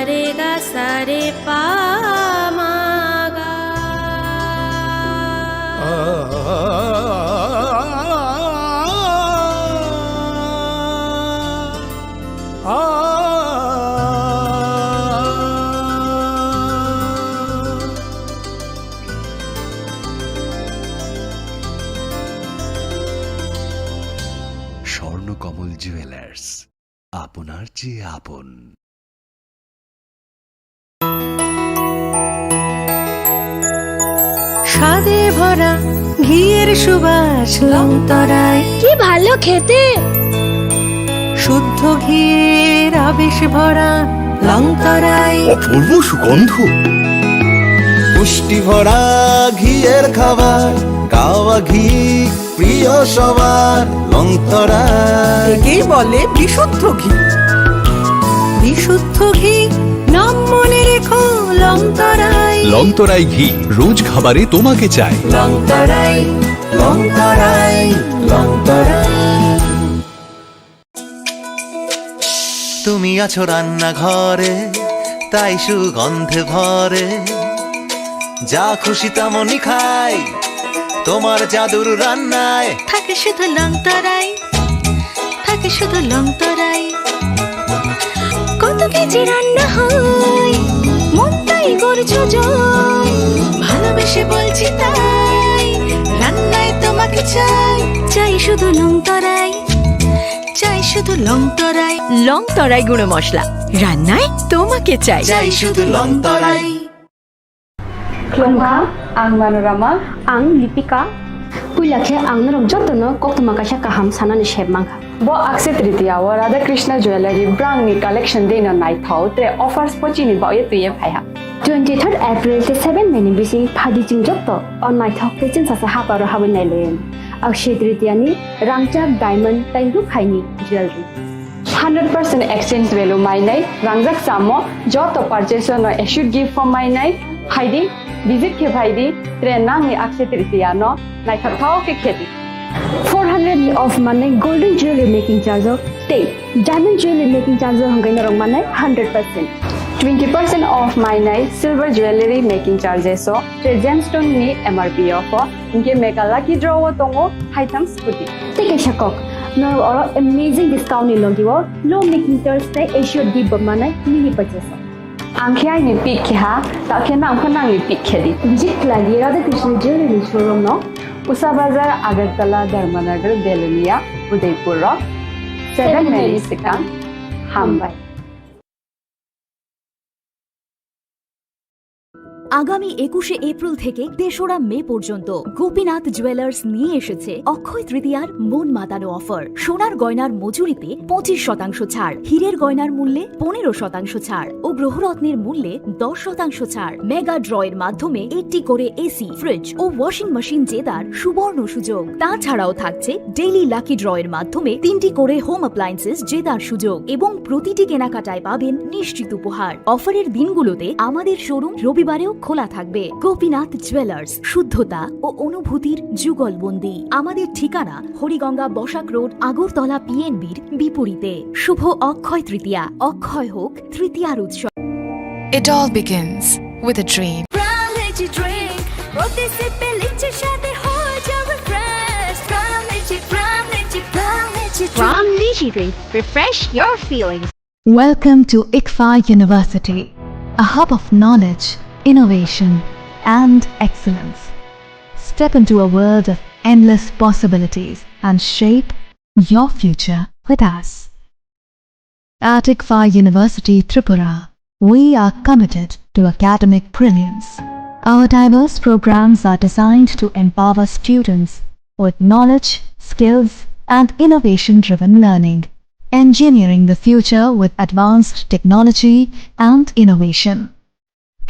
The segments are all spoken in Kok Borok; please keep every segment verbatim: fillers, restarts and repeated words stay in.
Re ga sa re pa ma ga. Swarnakamal jewellers, আপনার চেয়ে আপন। স্বাদে ভরা ঘিয়ের সুবাস লংতরাই। কি ভালো খেতে। শুদ্ধ ঘিয়ের আবেশ ভরা লংতরাই। অপূর্ব সুগন্ধ। পুষ্টি ভরা ঘিয়ের খাবার, কাওয়া ঘি প্রিয় সবার, লংতরাই। একেই বলে বিশুদ্ধ ঘি। বিশুদ্ধ ঘি, নাম মনে রেখো, লংতরাই। লংতরাই ঘি, রোজ খাবারে তোমাকে চাই। লংতরাই, লংতরাই, লংতরাই। তুমি আছো রান্নাঘরে, তাই সুগন্ধে ভরে। যা খুশি তেমনই খাই, তোমার জাদুর রান্নায়। থাকে শুধু লংতরাই, থাকে শুধু লংতরাই। কত কেজি রান্না হয়, মনটাই করছো জয়। ভালোবেসে বলছি তাই, রান্নায় তোমাকে চাই। চাই শুধু লংতরাই, চাই শুধু লংতরাই। লংতরাই গুঁড়ো মশলা, রান্নায় তোমাকে চাই। চাই শুধু লংতরাই। Khulumkha, ang Manorama. Ang Lipika. Puila khe ang norok jotono koktwma kaisa kaham sanani sep mankha. Bo Akshaya Tritiya o Radha Krishna Jewellery brangni collection deino naithok tre offers pochini baoye twiye phaiha. Twenty third April tei seven May ni bising phaidi chwng joto o naithok tei chwngsasa haparo habwi nailaiwi. Akshaya Tritiya ni rangchak diamond tei rukhaini jewellery. Hundred percent exchange value mainai, rangjak chamo, joto purchase no assured gift form mainai, phaidi, visit khe phaidi, tre nangni Akshaya Tritiya no naithok thao khe khedi. Four hundred ni off manai golden jewelry making charge o tei diamond jewelry making charge o hwnkhai norok manai hundred percent. Twenty percent off mainai silver jewelry making charges o tre gemstone ni M R P o pho. Hinkhe mega lucky draw o tongo haitham scooty. Tei kaisa kok, norok oro amazing discount ni logi o low making charge tei assured gift bo manai mini purchase o. Ang khe aini pick khe ha, ta khe nang khe nangni pick khe di. Visit khlai di Radha Krishna Jewellery showroom no. Usa Bazar, Agartala, Dharmanagar, Belonia, Udaipur o. Seven May ni swkang. Hambai. আগামী একুশে এপ্রিল থেকে তেসরা মে পর্যন্ত গোপীনাথ জুয়েলার্স নিয়ে এসেছে অক্ষয় তৃতীয়ার মন মাতানো অফার। সোনার গয়নার মজুরিতে পঁচিশ শতাংশ ছাড়, হীরের গয়নার মূল্যে পনেরো শতাংশ ছাড় ও গ্রহরত্নের মূল্যে দশ শতাংশ ছাড়। মেগা ড্র এর মাধ্যমে একটি করে এসি, ফ্রিজ ও ওয়াশিং মেশিন জেতার সুবর্ণ সুযোগ। তাছাড়াও থাকছে ডেইলি লাকি ড্র এর মাধ্যমে তিনটি করে হোম অ্যাপ্লায়েন্সেস জেতার সুযোগ এবং প্রতিটি কেনাকাটায় পাবেন নিশ্চিত উপহার। অফারের দিনগুলোতে আমাদের শোরুম রবিবারেও খোলা থাকবে। গোপীনাথ জুয়েলার্স, শুদ্ধতা ও অনুভূতির যুগলবন্দি। আমাদের ঠিকানা হরিগঙ্গা বসাক রোড, আগরতলা পিএনবির বিপরীতে। শুভ অক্ষয় তৃতীয়া, অক্ষয় হোক তৃতীয়ার উৎসব। It all begins with a dream. Brown Lychee Drink, প্রতি সিপে লিচির স্বাদে হয়ে যাবে fresh. Brown Lychee, Brown Lychee, Brown Lychee Drink. Brown Lychee Drink, refresh your feelings. Welcome to ICFAI University, a hub of knowledge, innovation, and excellence. Step into a world of endless possibilities and shape your future with us. At ICFAI University Tripura, we are committed to academic brilliance. Our diverse programs are designed to empower students with knowledge, skills, and innovation-driven learning, engineering the future with advanced technology and innovation,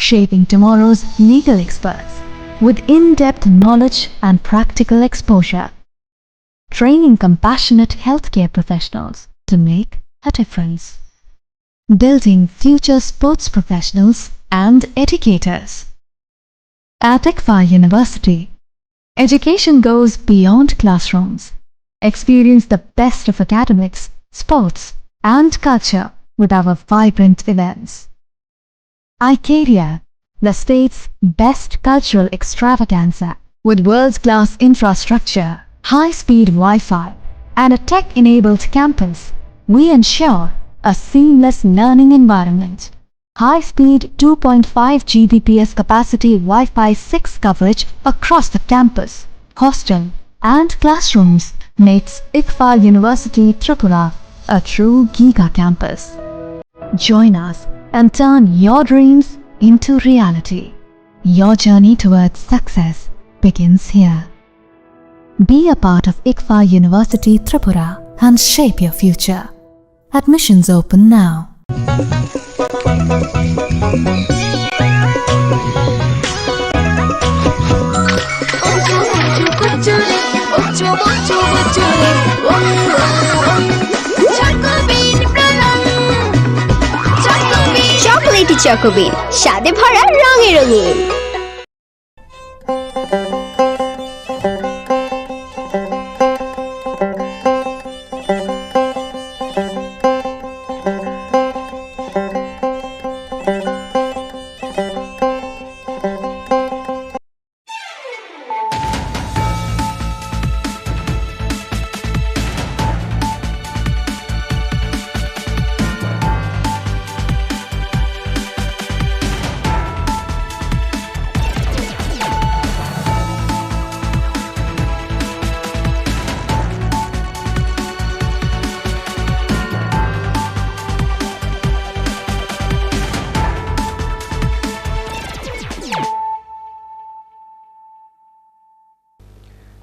shaping tomorrow's legal experts with in-depth knowledge and practical exposure, training compassionate healthcare professionals to make a difference, building future sports professionals and educators. At ICFAI University, education goes beyond classrooms. Experience the best of academics, sports, and culture with our vibrant events. Ikaria, the state's best cultural extravaganza, with world-class infrastructure, high-speed Wi-Fi, and a tech-enabled campus, we ensure a seamless learning environment. High-speed two point five G B P S capacity Wi-Fi six coverage across the campus, hostel, and classrooms makes ICFA University Tripura a true giga campus. Join us and turn your dreams into reality. Your journey towards success begins here. Be a part of ICFA University Tripura and shape your future. Admissions open now. Chocolatey Choco Bean, স্বাদে ভরা রঙে রঙিন।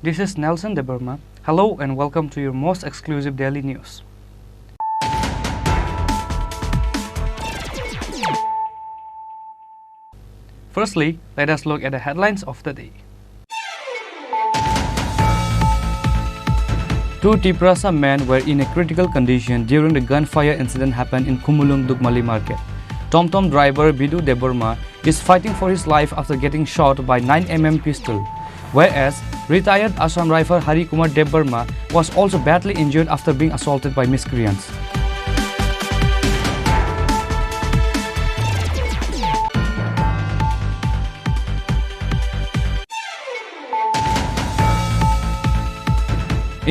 This is Nelson Debbarma. Hello and welcome to your most exclusive daily news. Firstly, let us look at the headlines of the day. Two Tiprasa men were in a critical condition during the gunfire incident happened in Khumulwng Dukmali market. TomTom driver Bidu Debbarma is fighting for his life after getting shot by nine M M pistol, whereas retired Assam Rifle Hari Kumar Debbarma was also badly injured after being assaulted by miscreants.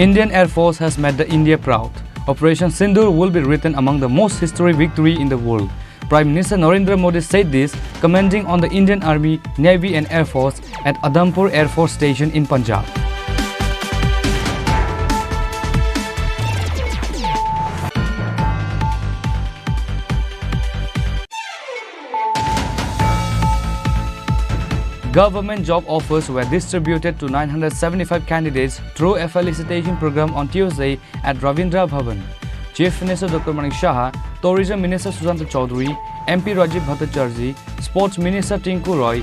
Indian Air Force has made the India proud. Operation Sindoor will be written among the most historic victory in the world. Prime Minister Narendra Modi said this, commenting on the Indian Army, Navy and Air Force at Adampur Air Force Station in Punjab. Government job offers were distributed to nine hundred seventy-five candidates through a felicitation program on Tuesday at Ravindra Bhavan. Chief Minister Doctor Manik Saha, Tourism Minister Sushanta Chowdhury, M P Rajiv Bhattacharjee, Sports Minister Tinku Roy,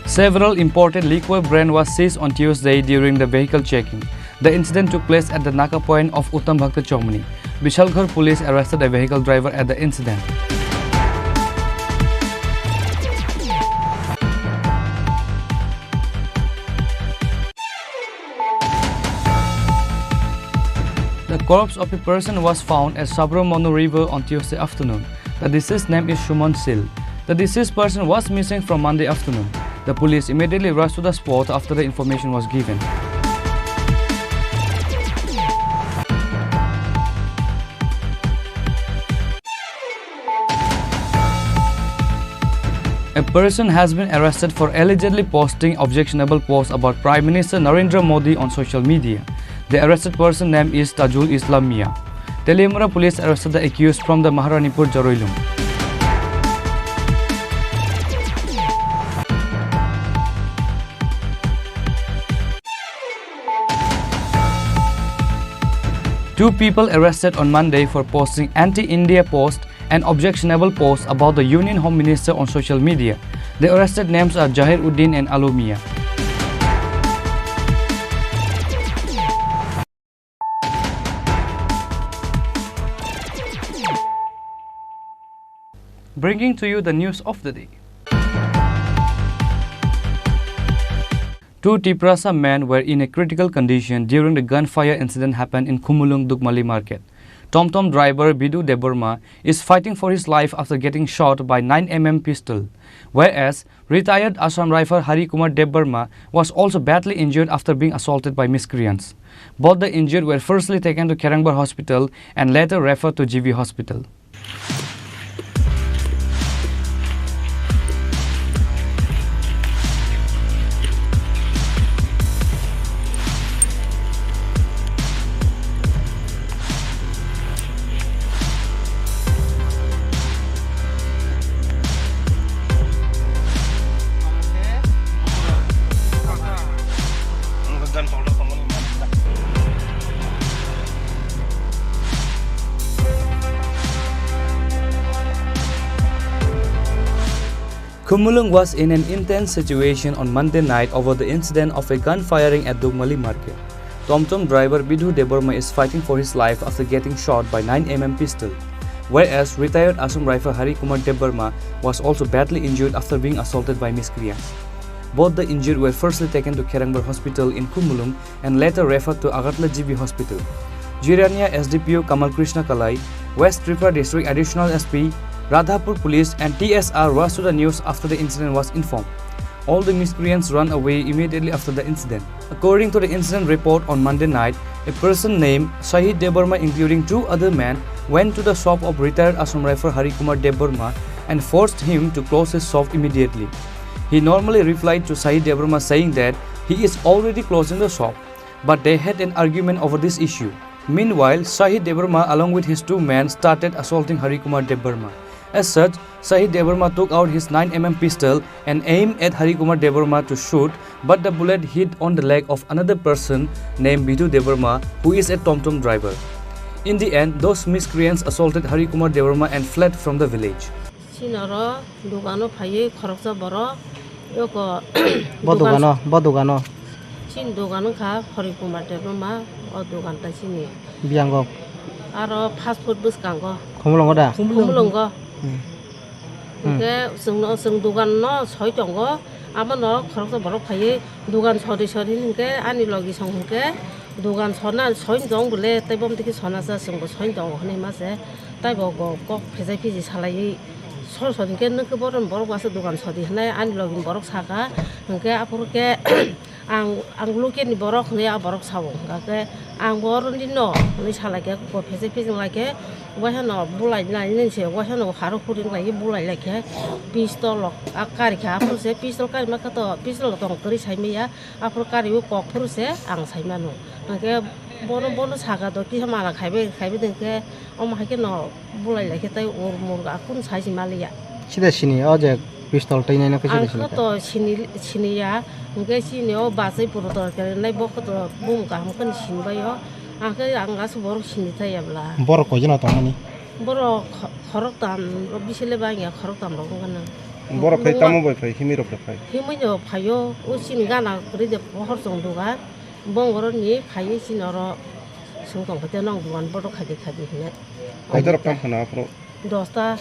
several imported liquor brand was seized on Tuesday during the vehicle checking. The incident took place at the Naka point of Uttam Bhakta Chomani. Bishalgarh police arrested a vehicle driver at the incident. The corpse of a person was found at Sabramonu River on Tuesday afternoon. The deceased name is Shuman Sil. The deceased person was missing from Monday afternoon. The police immediately rushed to the spot after the information was given. A person has been arrested for allegedly posting objectionable posts about Prime Minister Narendra Modi on social media. The arrested person name is Tajul Islam Mia. Teliamura police arrested the accused from the Maharanipur Jaroilung. Two people arrested on Monday for posting anti-India post and objectionable post about the Union Home Minister on social media. The arrested names are Jahir Uddin and Alu Mia. Bringing to you the news of the day. Two Tiprasa men were in a critical condition during the gunfire incident happened in Khumulwng Dukmali Market. TomTom driver Bidu Debbarma is fighting for his life after getting shot by nine M M pistol, whereas retired Assam Rifle Hari Kumar Debbarma was also badly injured after being assaulted by miscreants. Both the injured were firstly taken to Kherangbar Hospital and later referred to G B Hospital. Khumulwng was in an intense situation on Monday night over the incident of a gun firing at Dukmali Market. TomTom driver Bidhu Debbarma is fighting for his life after getting shot by nine M M pistol, whereas retired Assam Rifle Hari Kumar Debbarma was also badly injured after being assaulted by miscreants. Both the injured were firstly taken to Kherangbar Hospital in Khumulwng and later referred to Agartala G B Hospital. Jirania S D P O Kamal Krishna Kalai, West Tripura District Additional S P, Radhapur Police and T S R was to the news after the incident was informed. All the miscreants ran away immediately after the incident. According to the incident report, on Monday night, a person named Shahid Debbarma, including two other men, went to the shop of retired Assam Rifle Hari Kumar Debbarma and forced him to close his shop immediately. He normally replied to Shahid Debbarma saying that he is already closing the shop, but they had an argument over this issue. Meanwhile, Shahid Debbarma along with his two men started assaulting Hari Kumar Debbarma. As such, Shahid Debbarma took out his nine M M pistol and aimed at Hari Kumar Debbarma to shoot, but the bullet hit on the leg of another person named Bidhu Debbarma, who is a TomTom driver. In the end, those miscreants assaulted Hari Kumar Debbarma and fled from the village. Chini oro dogano phaiwi khoroksa borok, eko bo dogan dogano, bo dogano. Chini dogan wngkha Hari Kumar Debbarma, o dogan ta chini. Biyango. Aro fast food bwskango. Khumulwngo da? Khumulwngo. Hmm. Hmm. Hwnkhe chwngno, chwng doganno soi tongo, abono khoroksa borok phaiwi dogan sori sori hwnkhe ani logi song hwnkhe dogan sona soi tong bole tei bom tiki sona cha chwngbo soi tongo hwnwi ma se. Taibo go kok phejai phiji salaiwi sor sor hwnkhe nokhe bohrokni borok bo aswk dogan sodi hwnwi ani logini borok saka. Hwnkhe aphuru khe ang, ang lukeni borok hwnwi a borok sao. Hwnkhe ang bo oroni no hwnwi salaikhe go phejai phiji wnglaikhe waihano bulai nai nini se waihano haro khuri wnglaikhe bulai laikhe pistol rok a karikha. Aphuru se pistol karima khe to pistol tong kwrwi saimaya. Aphuru kariwi kok phuru se ang saimano. Hwnkhe bono, bono saka do kisa mala khaibai, khaibai de hwnkhe omo hai kheno bulai lai khe tei ur mur ga kun sai si maliya. Sida sini o je pistol twi naino khe sida sini kha? Ang khe to sini, siniya, hwnkhe chini o bachai puro torkhe nai bo khe to bumung kaham kheno sinibai o. Ang khe ang aswk borok sini thaiya bwla. Borok koi jona tongmani? Borok kho-, khoroktam, bisile bangya khoroktam rok wngkha na. Borok phai tamo bai phai, himwi rok da phai? Himwi no phaio, o chini gana kwrwi de pohor chwng dugan. Bongoroni phaiwi chini oro swng tong khe, "Nong dugan bodo khadi khadi," hinwi. Kaitorok tamo phano aphuru? Dosta.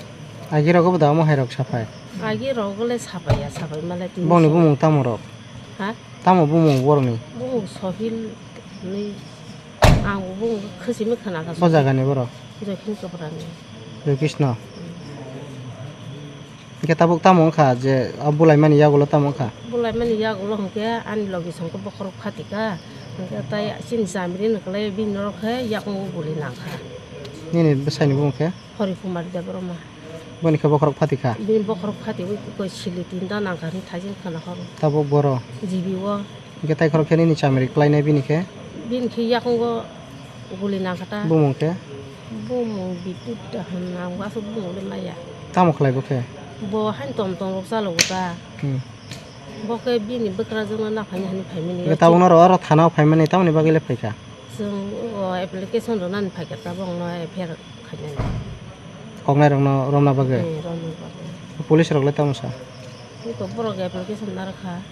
Agi rogo bo da omo hai rok saphai? Agi rogo le saphaiya, saphai male tini. Bongni bumung tamo rok? Ha? Tamo bumung borokni? Bumung Sohil hinwi. Ang bumung khasimi khna kha. Bo jagani borok? Joykin Kaprani. Joykisno? Hmm. Hwnkhe tabuk tamo wngkha je o bulaimani yagulo tamo wngkha? Bulaimani yagulo hwnkhe ani logi songkhe bokhorok phatika, hwnkhe tai chini chamiri ni kwlai bini norok khe yakung o guli nangkha. Nini bwsaini bumung khe? Hori Kumar Debbarma. Boni khe bokhorok phatikha? Bini bokhorok phatiwi koi sili tinta nangkha hinwi thaising khna horo. Tabuk boro? G B o. Hwnkhe taikhoro khe nini chamiri klainai bini khe? Bini khe yakungo guli nangkha ta. Bumung khe? Bumung Bidut da hwn, ang bo aswk bumung le maya. Tamo khlai bo khe? Bo haino tom tom rok chalogo ta. Hmm. Bo khe bini bwkrajwkno naphaini hinwi phaimani. Hwnkhe tabukno oro, oro thanao phaimani tamoni bagwi le phaikha? Chwng o application rwnani phaikha tabukno F I R khainani. Koknai rokno romna bagwi? Hmm, romna bagwi. Police rok le tamo sa? Eko borok application narwkha.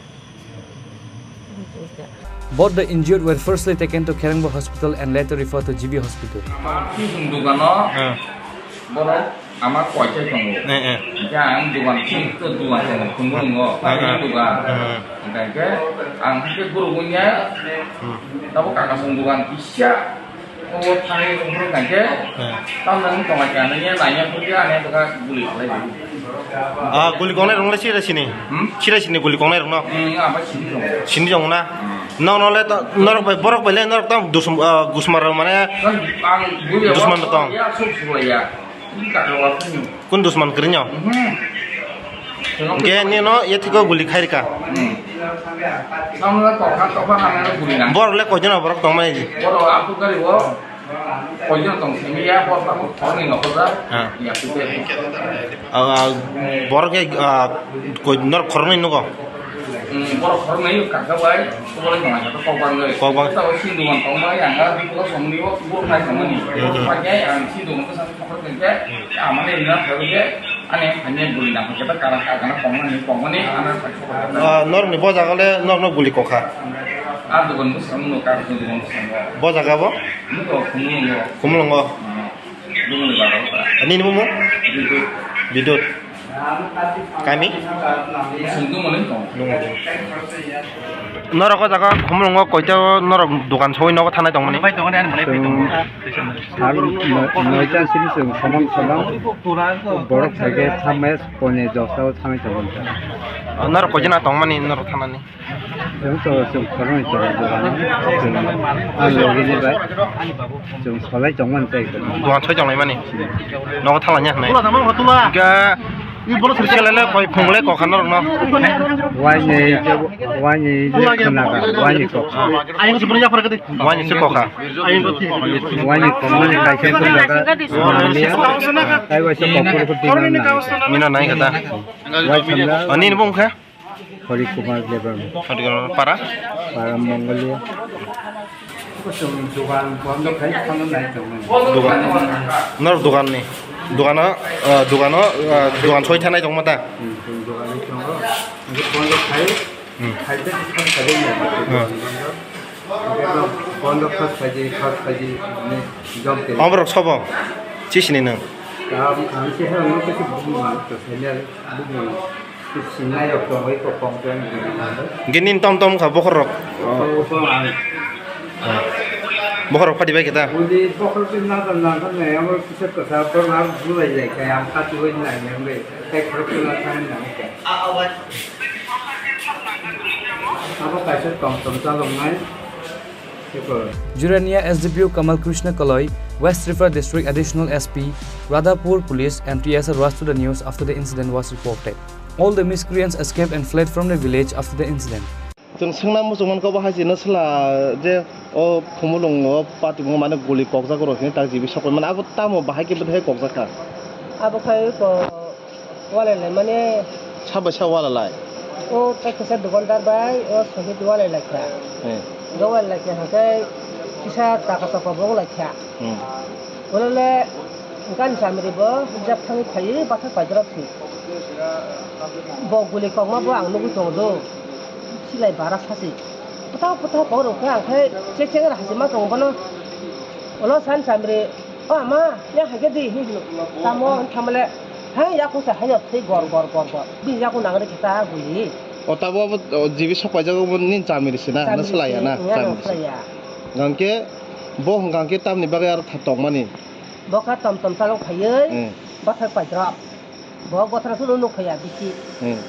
Both the injured were firstly taken to Kherangbar Hospital and later referred to G B Hospital. Tamo twi chwng dogano, ah, borok Ama koichai tongo. Eh, eh. Hingke ang dogan sing to dogan tongo, khumulwngo, Eh, eh. Dogan. Eh. Hingke ang hingke guru gunya, Hmm. Tabo kakasong dogan kisa, o thani tongo hingke, Eh. Tamno wng tongo kya, nanya, nanya, phuti ane dogan guli khalai. Ah, guli kongnai rong le sira sini? Hmm? Sira sini guli kongnai rong no? Hmm, ama sini tongo. Sini tongo na? Hmm. Nong no le to, norok bai, borok bai le norok tong dusum, ah, gusmar rok mane Kan ang guli dusman rok tong. Ya, suk suk ya. Kun dusman kwrwino? Hwnkhe nino yathigo guli khairika. Borok le koijon borok tongmani? Ah. Ah, borok khe, ah, koi-, norok khoroknwi nugo? Borok khoroknwi kaka bai, Kokbang. Kokbang. Sindhugan tongbai, ang sindhugan tongmani. Hmm. Ah, norokni bo jaga le norokno guli kokha? Bo jaga bo? Khumulwngo. Nini mung? Bidut. Kami? Norok o jaga Khumulwngo koita norok dogan soi nogo thanai tongmani? Sal noi-, noita sini chwng somon somon borok phaikhe thamai pone dosta o thanai tongo. Norok koijana tongmani norok thanani? Chwng to chwng khoroknwi tongo dogan o. Chwng a logini bai chwng solai tongmani tei. Dogan soi tonglaimani? Nogo thanglaiya hwnwi? Hwnkhe Selele koi phungle kokha norokno. Waini, waini je khnaga, waini kokha. Waini se kokha. Waini kokmani kaisa khnaga. Tai waisa kokor ko dinang nang. Mina nai kata. Waisa na. Ani ni bung kha? Hari Kumar Debbarma. Hari Kumar para? Para Mongolia. Chwng dogan bondo khai phano nai tongmani. Dogan. Norok dogan ni. Dogano, ah, dogano, ah, dogan soi thanai tongma ta? Hmm, chwng dogan ni tongo. Hingke bondo khai, Hmm. khai te khai khai nai. Hmm. Hingke bondo khai khai di, khai khai di, ni jom te. Oborok sobo? Chisini nang? Tam, ang se ha, no ke bumung, to senior bumung. Sinai rok tongwi kok kong tong. Hingke nini tom tom kha bokhorok? Oh. Bokhorok phadi bai khe ta? Uli bokhorok twi nang tong nang tong nai, amo kisa kwsa borok bulai lai kha, ang kha twi nai nang bai, tei khorok twi nang tong nang kha. Abo kaisa tom tom chalok nai. Jurania S D P O Kamal Krishna Kaloi, West Tripura District Additional S P, Radhapur Police and T S R rushed to the news after the incident was reported. All the miscreants escaped and fled from the village after the incident. Chwng swngna muchung mankha bo hai se no sla je o Khumulwngo party mane guli kokjak rok hini tak jibi sokoi mane abo tamo bahai khe bwthai kokjak kha? Abo khai ko Walai lai mane. Sabai sa walai lai? O tei kisa dukandar bai o sohit walai lai kha. Hmm. Bo walai lai kha hwnkhe kisa taka saka bo wng lai kha. Hmm. Bono le gani chamri bo jak thangwi phaiwi bathak paidorok si. Bo guli kokma bo ang nugwi tongo do. Silai bara sasi. Pwtao pwtao kok rwkha ang khe chek chek rw hachima tongo bono. Ulo san chamri. O ama, ya hai khe di, hi hino. Tamo, tamo le, hai, ya kho sa, hai, ya, thwi gor, gor, gor, gor. Bini yago nang rikhe ta guli. O tabo abo, o, jibi sok paijak obo nini chamiri se na, na Chamiri slai ya se, na, ya, chamiri se. Slai ya. Hwnkhe, bo hwnkha khe tamni bagwi aro tha tongmani? Bo kha tom tom chalok phaiwi, Hmm. bathak paidrop. Bo gothra sulo nuk phaiya bisi. Hmm.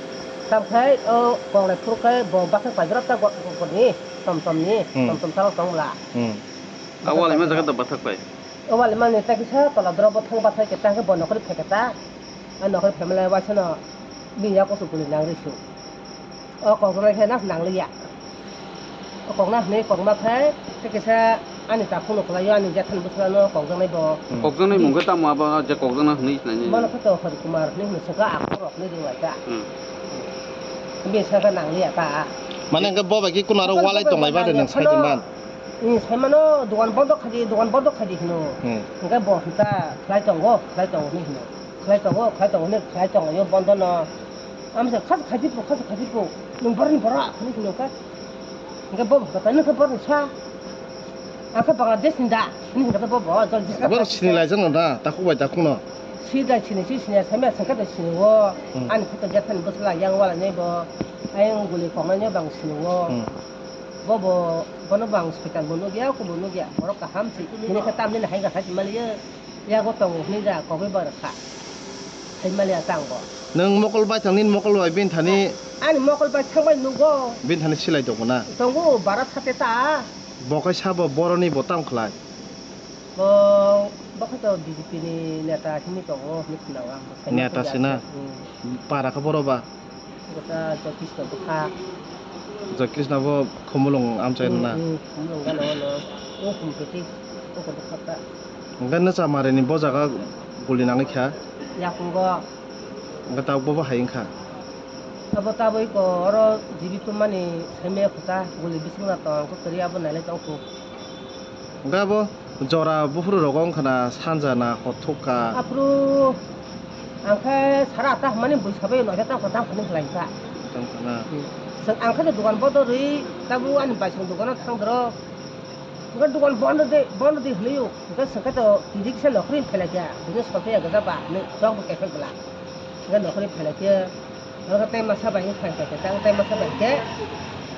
Tam khai, o, konglai phuru khai, bo bathak paidrop ta go-, go-, goni, tom tom ni, Hmm. tom tom chalok tong bwla. Hmm. A wal ima jaga da bathak pai. O wal ima ni ta kisa tola doro bo thang bathai khe ta khe bo nokori phe khe ta. A nokori phe male waisa no bini ya koso guli nang ri su. O kok jora khe nas nang li ya. O kok na hwnwi kok ma khe te kisa ani ta phone khlai yo ani jathan bwsla no kok jora bo. Hmm. Kok jora mung khe tamo abo je kok jora hwnwi sinai ni. Bono khe to Hari Kumar hwnwi hwnwi saka a khorok hwnwi ring lai ta. Hmm. Bini saka nang li ya ta. Mane hwnkhe bo bai khe kuno aro walai tong lai ba de nang sai tong ban. Ni saimano dogan bondo khaidi, dogan bondo khaidi hino. Hmm. Hingke bo hinta khlai tongo, khlai tongo hinwi hino. Khlai tongo, khlai tongo hinwi khlai tongo yo bondo no. Amsa khas khaidi po, khas khaidi po. Nung borni bora hinwi hino ka. Hingke bo kata nung ke borni sa. Aka Bangladesh hinda hinwi hingke bo bo jol jis ka. Bor sini lai jang da, takhuk bai takhuk no. Sida sini si sini samya sangka da sini wo. Hmm. Ani khuto jathan bwsla yang wala nei bo. Ayang guli kong nai bang sini wo. Hmm. Bo bo bono bang soitan bo nugya ko bo nugya. Borok kaham si. Hini khe tamni hai ga hai maliya. Yago tongo hini ja kogwi bar kha. Hai maliya tango. Nang mokol bai thang nin mokol bai bin thani. Ani mokol bai thang bai nugo. Bin thani silai tongo na. Tongo bara thate ta. Bo kai sabo boroni bo tam khlai. Bo, bo khe to B J P ni neta hini tongo, hini khna ang. Neta se na? Hmm. Para khe boro ba? Bota Joy Krishna bwkha. Joy Krishna bo Khumulwng amchai rw na? Hmm, hmm, Khumulwng gana ono. O Khumpheti, o khe bwkha ta. Hwnkhe Nwchamarini bo jaga guli nangwi kha? Yakungo. Hwnkhe tabuk bo bo hai wngkha? Abo tabuk iko oro jibi tumani saimaya khuta, guli bising na tong, kwrwi abo nailai tong khu. Hwnkhe abo jora buphuru rogo wngkha na sanja na hor thuk kha? Aphuru ang khe sara atta hwnmani bui sabai noida tang kha, tang phani khlai kha. Tang kha na? Hmm. Swk ang khe dogan bodorwi tabuk ani baisong dogano thang doro. Hwnkhe dogan bondo de, bondo de hwnwi o. Hwnkhe swk khe to tidi kisa nokhorwi phailai kha. Bini sor phaiya gajak ba hwnwi chok bo kephek bwla. Hwnkhe nokhorwi phailai khe. Oro tei masa bai phai phai khe, tei masa bai khe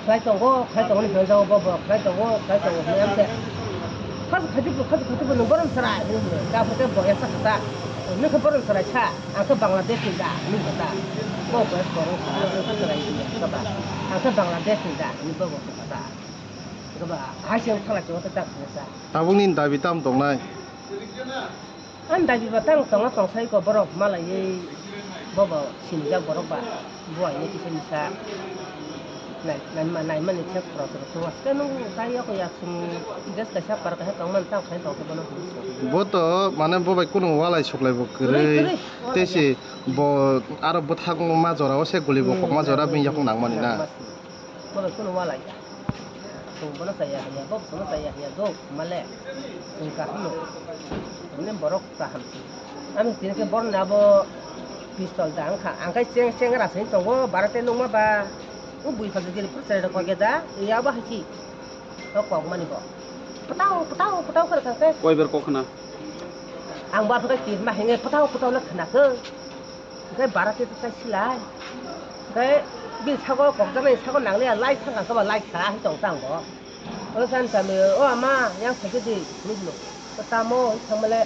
khlai tongo, khlai tongo hinwi jago bo, bo khlai tongo, khlai tongo hinwi amse. Khaju khaju bo, khaju khaju bo, nwng borom chwrai hinwi hino. Khe aphuru khe bo yaksa kha ta. Nwng khe borom chwrai sa, ang khe Bangladesh ni da hinwi kha ta. Bo bo borom chwrai hinwi kha ta. Ang khe Bangladesh ni da hinwi bo bo kha ta. Khe ba hai se wng thangla chwng khe ta kha sa. Tabukni dabi tam tongnai? Ani dabi ba tang tongna tong sai ko borok malaiwi bobo sinijak borok ba buai ni kisa misa nai nai ma nai mani se khoro khoro thung aske nung tai yako ya sung gas kaisa par kaisa tong man tang khai tong bono. Bo to mane bo bai kunu walai suklai bo kwrwi, kwrwi, kwrwi. Tei se bo aro bwthak ma jora o se guli bo kok ma jora bini yakung nang mani na. Bono kunu walai ya. Chwng bono chaya hinya, bo chwngno chaya hinya, do male. Chwng kaham no. Mane borok kaham si. Ami tini khe borok ni abo pistol da wngkha. Ang khe cheng, chengra sini tongo, bara tei nukma ba. O bui phalsa giri phuru chwrai rok koi khe da, ya bo hai si. O kok mani bo. Pwtao, pwtao, pwtao khe rwkha khe. Koi ber kok khna? Ang bo aphuru khe kirma hinwi pwtao, pwtao le khna khe. Hwnkhe bara tei tai silai. Hwnkhe bini sago kokjaknai sago nangliya light thangkha khe ba light kha hai tong tang bo. Oro chan chami, "O ama, yang phai khe di," hinwi hino. "O tamo?" hinwi thangmale,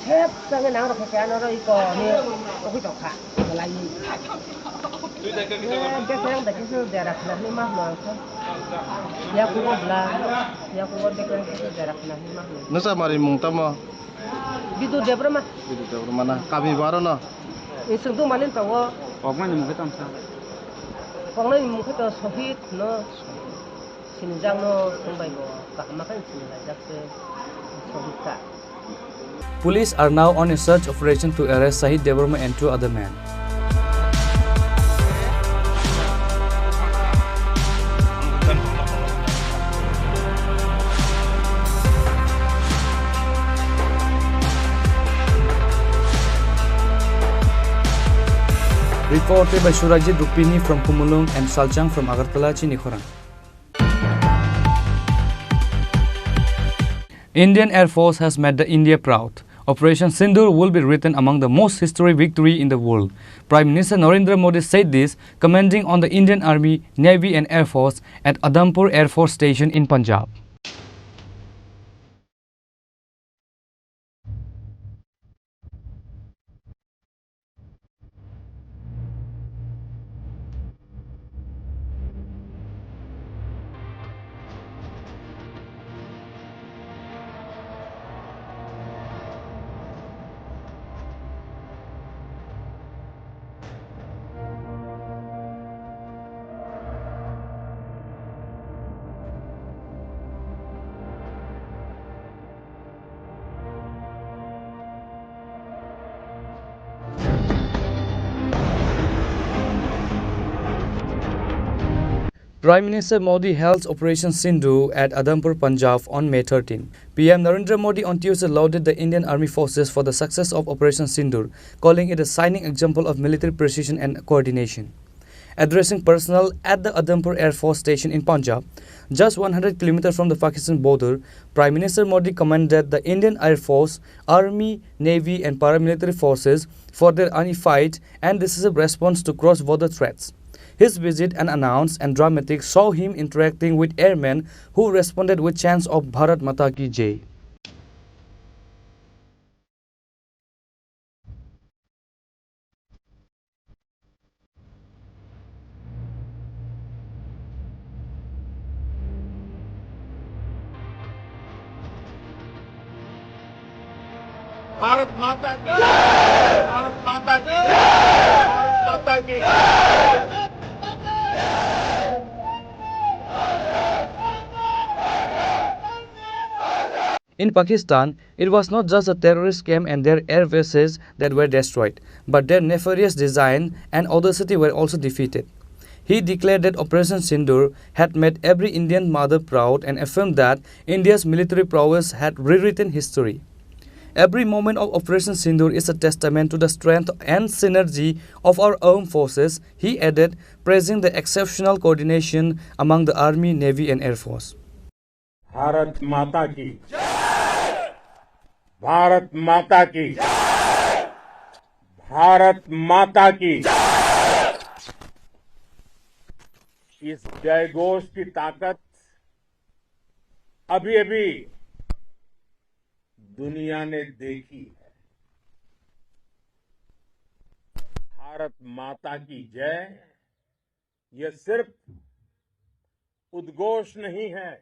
"Sep changwi nang rok khe ano ro iko," hinwi ugwi tong kha. Belai. Eh, bek yang da khe dera khna hinwi ma hino ang khe. Yakubo bla, yakubo bek yang khe dera khna hinwi ma hino. Nwchamarimung tamo? Bidu Debbarma. Bidu Debbarma na? Kami bo aro no? Ni chwng duma ni tongo. Koknai ni mung khe tamo sa? Koknai ni mung khe to Sohit no. Sinijak no chwng bai bo kaham ma khe sinilaijak se Sohit ka. Police are now on a search operation to arrest Sahit Debbarma and two other men. Reported by Surajit Rupini from Khumulwng and Salchang from Agartala, Chini Khorang. Indian Air Force has made the India proud. Operation Sindoor will be written among the most historic victory in the world. Prime Minister Narendra Modi said this, commenting on the Indian Army, Navy and Air Force at Adampur Air Force Station in Punjab. Prime Minister Modi hails Operation Sindoor at Adampur, Punjab on May thirteen. P M Narendra Modi on Tuesday lauded the Indian Army Forces for the success of Operation Sindoor, calling it a shining example of military precision and coordination. Addressing personnel at the Adampur Air Force Station in Punjab, just one hundred kilometers from the Pakistan border, Prime Minister Modi commended the Indian Air Force, Army, Navy, and paramilitary forces for their unified and decisive response to cross-border threats. His visit and announced and dramatic saw him interacting with airmen who responded with chants of Bharat Mata Ki Jai. Bharat माता की, भारत माता की, भारत माता की। In Pakistan, it was not just the terrorist camp and their air bases that were destroyed, but their nefarious design and audacity were also defeated. He declared that Operation Sindoor had made every Indian mother proud and affirmed that India's military prowess had rewritten history. Every moment of Operation Sindoor is a testament to the strength and synergy of our armed forces, he added, praising the exceptional coordination among the Army, Navy, and Air Force. Bharat माता की, भारत माता की, भारत माता की। इस जय घोष की ताकत अभी अभी दुनिया ने देखी है। भारत माता की जय, यह सिर्फ उद्घोष नहीं है,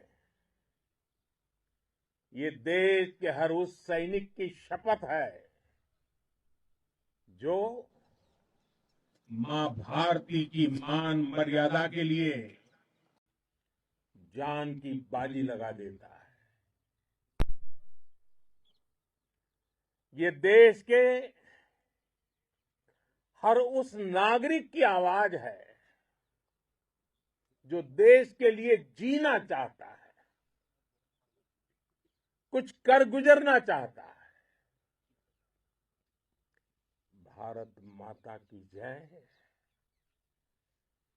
ये देश के हर उस सैनिक की शपथ है जो मां भारती की मान मर्यादा के लिए जान की बाजी लगा देता है। ये देश के हर उस नागरिक की आवाज है जो देश के लिए जीना चाहता है, कुछ कर गुजरना चाहता है। भारत माता की जय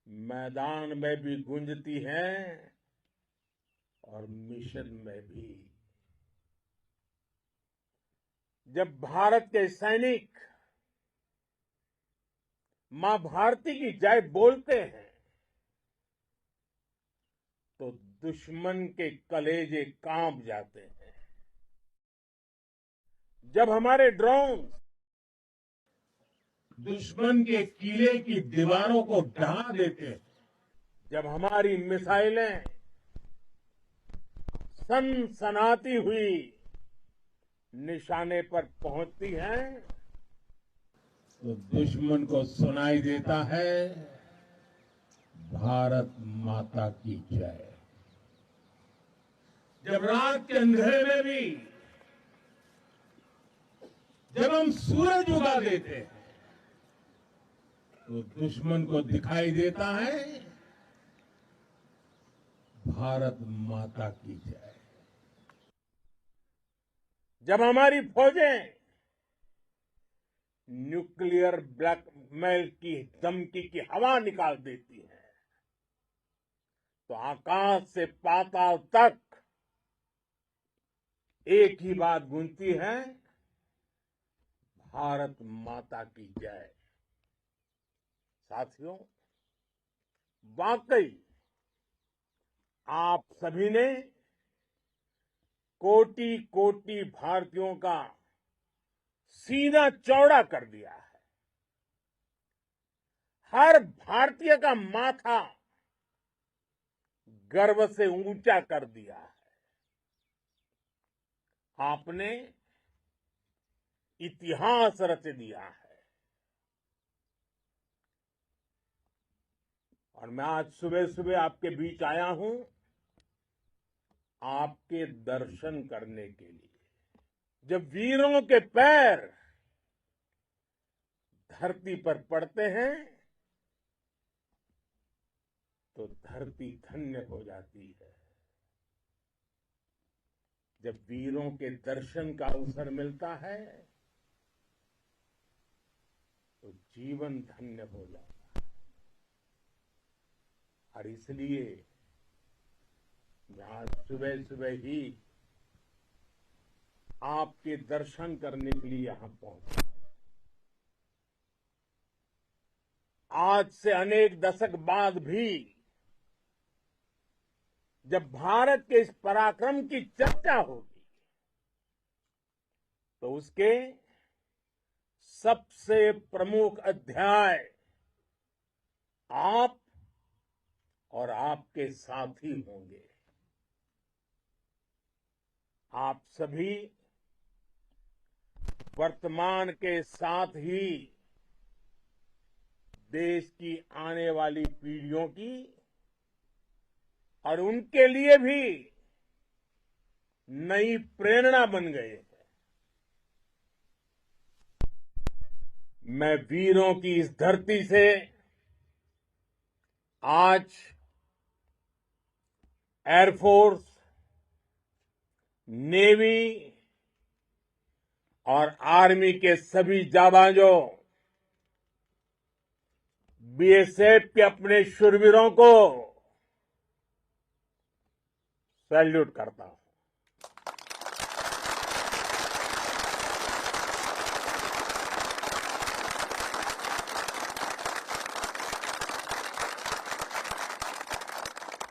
मैदान में भी गूंजती है और मिशन में भी। जब भारत के सैनिक मां भारती की जय बोलते हैं, तो दुश्मन के कलेजे कांप जाते हैं। जब हमारे ड्रोन दुश्मन के किले की दीवारों को ढहा देते हैं, जब हमारी मिसाइलें सनसनाती हुई निशाने पर पहुंचती हैं, तो दुश्मन को सुनाई देता है, भारत माता की जय। जब रात के अंधेरे में भी जब हम सूरज उगा देते हैं, तो दुश्मन को दिखाई देता है, भारत माता की जय। जब हमारी फौजें न्यूक्लियर ब्लैकमेल की धमकी की हवा निकाल देती है, तो आकाश से पाताल तक एक ही बात गूंजती है, भारत माता की जय। साथियों, वाकई आप सभी ने कोटि कोटि भारतीयों का सीना चौड़ा कर दिया है। हर भारतीय का माथा गर्व से ऊंचा कर दिया है। आपने इतिहास रच दिया है। और मैं आज सुबह सुबह आपके बीच आया हूं, आपके दर्शन करने के लिए। जब वीरों के पैर धरती पर पड़ते हैं, तो धरती धन्य हो जाती है। जब वीरों के दर्शन का अवसर मिलता है, तो जीवन धन्य हो जाता है। और इसलिए मैं आज सुबह सुबह ही आपके दर्शन करने के लिए यहां पहुंचा। आज से अनेक दशक बाद भी जब भारत के इस पराक्रम की चर्चा होगी, तो उसके सबसे प्रमुख अध्याय आप और आपके साथी होंगे। आप सभी वर्तमान के साथ ही देश की आने वाली पीढ़ियों की और उनके लिए भी नई प्रेरणा बन गए हैं। मैं वीरों की इस धरती से आज एयरफोर्स, नेवी और आर्मी के सभी जाबाजों, बीएसएफ के अपने शूरवीरों को सैल्यूट करता हूं।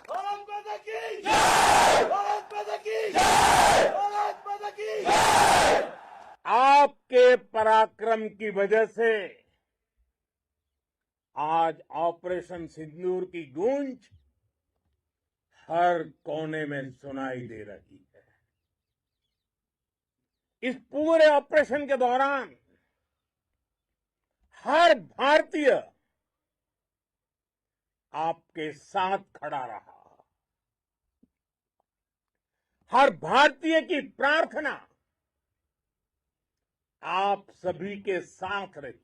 भारत माता की जय! भारत माता की जय! भारत माता की जय! आपके पराक्रम की वजह से आज ऑपरेशन सिंदूर की गूंज हर कोने में सुनाई दे रही है। इस पूरे ऑपरेशन के दौरान हर भारतीय आपके साथ खड़ा रहा। हर भारतीय की प्रार्थना आप सभी के साथ रही।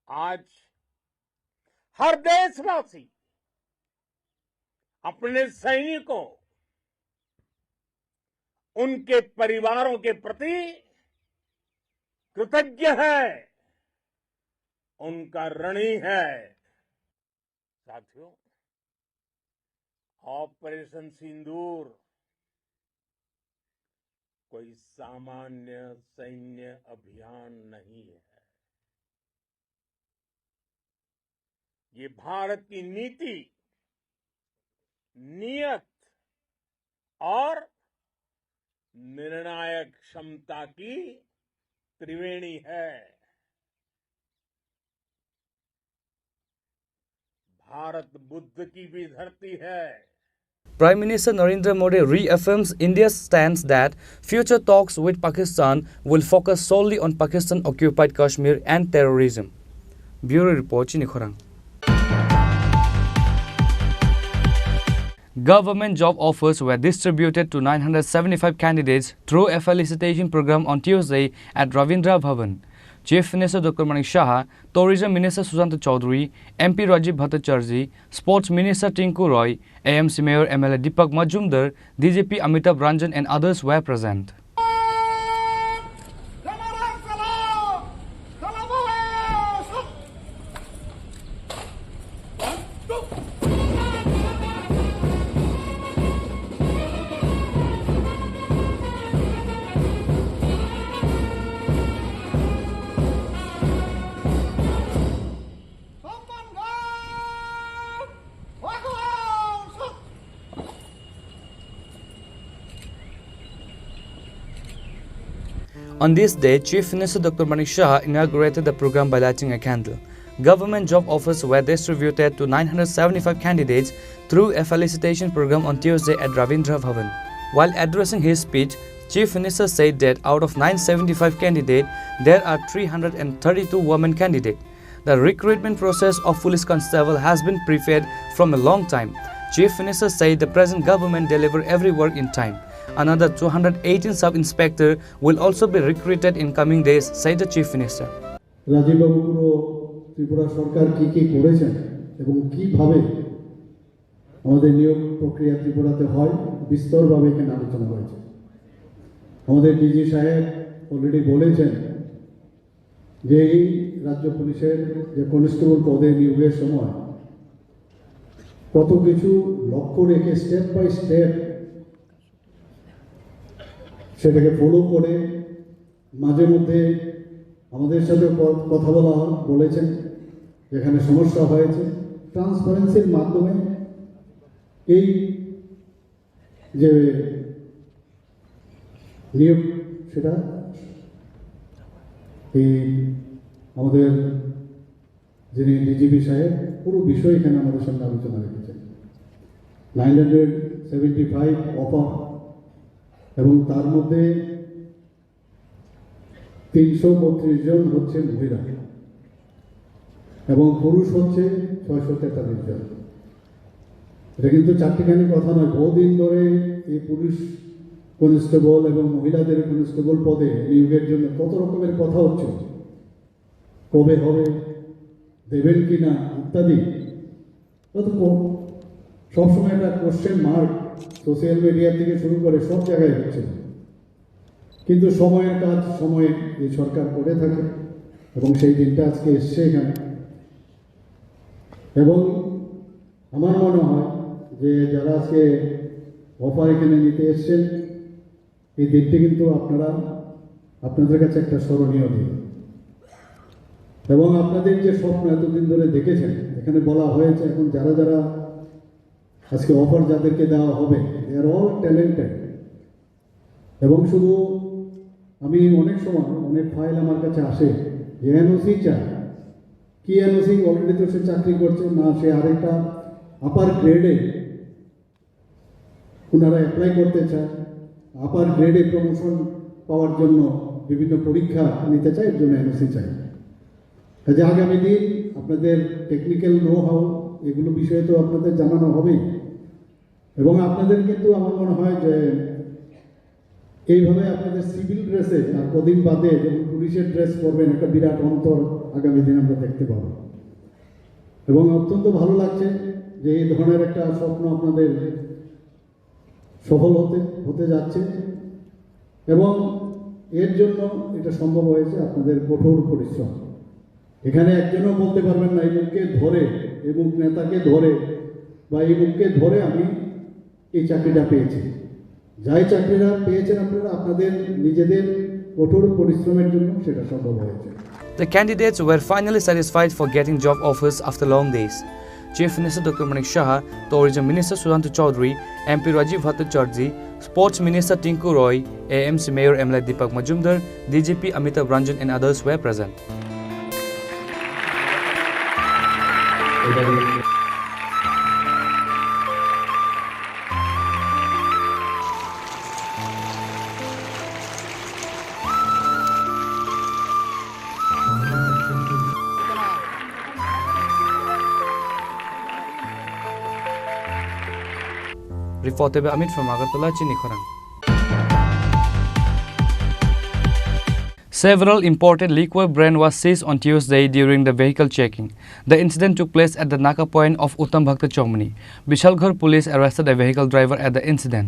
आज हर देशवासी अपने सैनिकों, उनके परिवारों के प्रति कृतज्ञ है, उनका ऋणी है। साथियों, ऑपरेशन सिंदूर कोई सामान्य सैन्य अभियान नहीं है। ये भारत की नीति, नियत और निर्णायक क्षमता की त्रिवेणी है। भारत बुद्ध की भी धरती है। Prime Minister Narendra Modi reaffirms India's stance that future talks with Pakistan will focus solely on Pakistan-occupied Kashmir and terrorism. Bureau Report, Chini Khorang. Government job offers were distributed to nine hundred seventy-five candidates through a felicitation program on Tuesday at Ravindra Bhavan. Chief Minister Doctor Manik Saha, Tourism Minister Sushanta Chowdhury, M P Rajiv Bhattacharjee, Sports Minister Tinku Roy, A M C Mayor M L A Deepak Majumdar, D G P Amitabh Ranjan and others were present. On this day, Chief Minister Doctor Manik Saha inaugurated the program by lighting a candle. Government job offers were distributed to nine hundred seventy-five candidates through a felicitation program on Tuesday at Ravindra Bhavan. While addressing his speech, Chief Minister said that out of nine seventy-five candidates, there are three hundred thirty-two women candidates. The recruitment process of police constable has been prepared from a long time. Chief Minister said the present government deliver every work in time. Another two hundred eighteen sub-inspector will also be recruited in coming days, said the Chief Minister. রাজীববাবু পুরো ত্রিপুরা সরকার কি কি করেছেন এবং কিভাবে আমাদের নিয়োগ প্রক্রিয়া ত্রিপুরাতে হয়, বিস্তরভাবে এখানে আলোচনা হয়েছে। আমাদের ডিজি সাহেব অলরেডি বলেছেন যে এই রাজ্য পুলিশের যে কনস্টেবল পদে নিয়োগের সময় কত কিছু লক্ষ্য রেখে স্টেপ বাই স্টেপ সেটাকে ফলো করে মাঝে মধ্যে আমাদের সাথে ক-, কথা বলা হয়, বলেছেন যেখানে সমস্যা হয়েছে, ট্রান্সপারেন্সির মাধ্যমে এই যে নিয়োগ, সেটা এই আমাদের যিনি ডিজিপি সাহেব পুরো বিষয় এখানে আমাদের সামনে আলোচনা রেখেছেন। Nine hundred seventy five offer এবং তার মধ্যে তিনশো বত্রিশ জন হচ্ছে মহিলা এবং পুরুষ হচ্ছে ছয়শো তেতাল্লিশ জন। এটা কিন্তু চারটিখানি কথা নয়, বহুদিন ধরে এই পুলিশ কনস্টেবল এবং মহিলাদের কনস্টেবল পদে নিয়োগের জন্য কত রকমের কথা হচ্ছে, কবে হবে, দেবেন কি না ইত্যাদি। অত ক-, সবসময় একটা কোশ্চেন মার্ক সোশ্যাল মিডিয়া থেকে শুরু করে সব জায়গায় হচ্ছে। কিন্তু সময়ের কাজ সময়ে এই সরকার করে থাকে এবং সেই দিনটা আজকে এসছে এখানে। এবং আমার মনে হয় যে যারা আজকে অফার এখানে নিতে এসছেন, এই দিনটি কিন্তু আপনারা, আপনাদের কাছে একটা স্মরণীয় দিন। এবং আপনাদের যে স্বপ্ন এতদিন ধরে দেখেছেন, এখানে বলা হয়েছে, এখন যারা যারা আজকে অফার যাদেরকে দেওয়া হবে, they are all talented। এবং শুধু আমি অনেক সময় অনেক ফাইল আমার কাছে আসে যে এনওসি চায়, কি এনওসি? অলরেডি তো সে চাকরি করছে, না সে আরেকটা আপার গ্রেডে ওনারা অ্যাপ্লাই করতে চায়, আপার গ্রেডে প্রমোশন পাওয়ার জন্য বিভিন্ন পরীক্ষা নিতে চায়, এর জন্য এনওসি চায়। কাজে আগামী দিন আপনাদের টেকনিক্যাল নো হাউ এগুলো বিষয়ে তো আপনাদের জানানো হবেই, এবং আপনাদের কিন্তু আমার মনে হয় যে এইভাবে আপনাদের সিভিল ড্রেসে আর কদিন বাদে যখন পুলিশের ড্রেস পরবেন, একটা বিরাট অন্তর আগামী দিন আমরা দেখতে পাবো। এবং অত্যন্ত ভালো লাগছে যে এই ধরনের একটা স্বপ্ন আপনাদের সফল হতে, হতে যাচ্ছে। এবং এর জন্য এটা সম্ভব হয়েছে আপনাদের কঠোর পরিশ্রম। এখানে একজনও বলতে পারবেন না, এই মুখকে ধরে, এই মুখ নেতাকে ধরে বা এই মুখকে ধরে আমি এই চাকরিটা পেয়েছি। যাই চাকরিটা পেয়েছেন আপনারা, আপনাদের নিজেদের কঠোর পরিশ্রমের জন্য সেটা সম্ভব হয়েছে। The candidates were finally satisfied for getting job offers after long days. Chief Minister Doctor Manik Saha, Tourism Minister Sudhanshu Chowdhury, M P Rajiv Bhattacharjee, Sports Minister Tinku Roy, A M C Mayor M L A Deepak Majumdar, D G P Amitabh Ranjan and others were present. Reported by Amit from Agartala, Chini Khorang. Several imported liquor brand was seized on Tuesday during the vehicle checking. The incident took place at the Naka point of Uttam Bhakta Chomani. Bishalgarh police arrested a vehicle driver at the incident.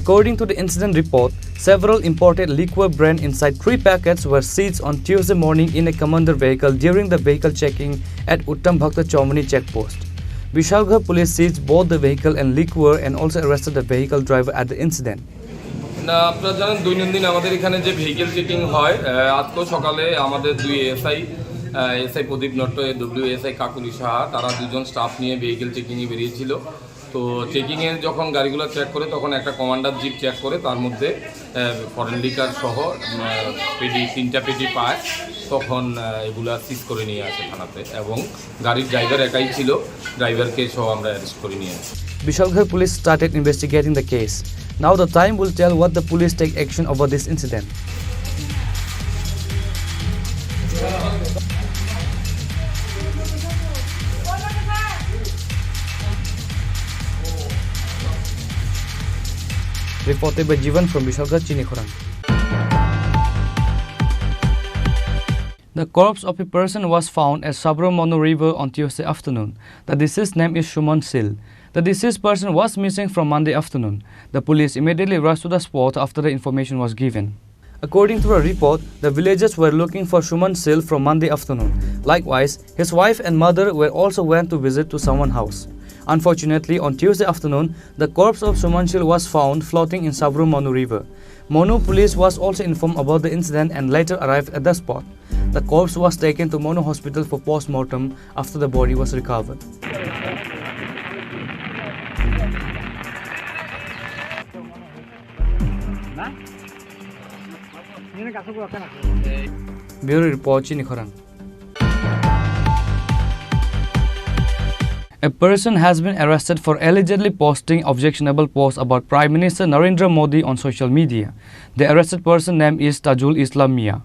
According to the incident report, several imported liquor brand inside three packets were seized on Tuesday morning in a commander vehicle during the vehicle checking at Uttam Bhakta Chomani check post. Bishalgarh police seized both the vehicle and liquor and also arrested the vehicle driver at the incident. না, আপনারা জানেন, দৈনন্দিন আমাদের এখানে যে vehicle checking হয়, আহ, আজকেও সকালে আমাদের দুই এসআই, আহ, এসআই প্রদীপ নট্ট, এডব্লিউ এসআই কাকুলি সাহা, তারা দুজন স্টাফ নিয়ে ভেহিকেল চেকিংয়ে বেরিয়েছিল। তো চেকিংয়ে যখন গাড়িগুলো চেক করে, তখন একটা কমান্ডার জিপ চেক করে, তার মধ্যে, আহ, ফরেন লিকার সহ, আহ, পেটি, তিনটা পেটি পায়। তখন, আহ, এগুলা সিজ করে নিয়ে আসে থানাতে এবং গাড়ির ড্রাইভার একাই ছিল, ড্রাইভারকে সহ আমরা অ্যারেস্ট করে নিয়ে আসি। Bishalgarh police started investigating the case. Now the time will tell what the police take action over this incident. Reported by Jivan from Bishalgarh, Chini Khorang. The corpse of a person was found at Sabramonu River on Tuesday afternoon. The deceased name is Shuman Sil. The deceased person was missing from Monday afternoon. The police immediately rushed to the spot after the information was given. According to a report, the villagers were looking for Suman Sil from Monday afternoon. Likewise, his wife and mother were also went to visit to someone house. Unfortunately, on Tuesday afternoon, the corpse of Suman Sil was found floating in Sabru Monu River. Monu police was also informed about the incident and later arrived at the spot. The corpse was taken to Monu Hospital for post-mortem after the body was recovered. Bureau Report, Chini Khorang. A person has been arrested for allegedly posting objectionable posts about Prime Minister Narendra Modi on social media. The arrested person name is Tajul Islam Mia.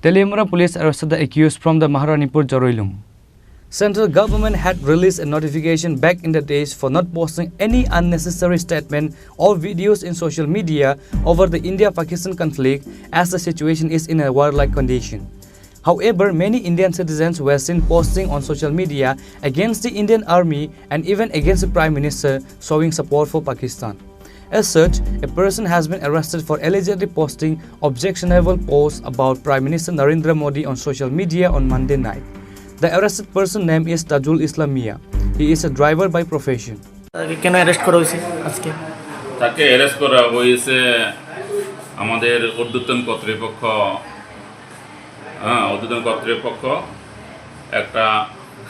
Teliamura police arrested the accused from the Maharanipur Jaroilung. Central government had released a notification back in the days for not posting any unnecessary statement or videos in social media over the India-Pakistan conflict, as the situation is in a warlike condition. However, many Indian citizens were seen posting on social media against the Indian army and even against the Prime Minister, showing support for Pakistan. As such, a person has been arrested for allegedly posting objectionable posts about Prime Minister Narendra Modi on social media on Monday night. The arrested person name is Tajul Islam Mia. He is a driver by profession. তাকে কেন অ্যারেস্ট করা হয়েছে আজকে? তাকে অ্যারেস্ট করা হয়েছে আমাদের ঊর্ধ্বতন কর্তৃপক্ষ, হ্যাঁ, ঊর্ধ্বতন কর্তৃপক্ষ একটা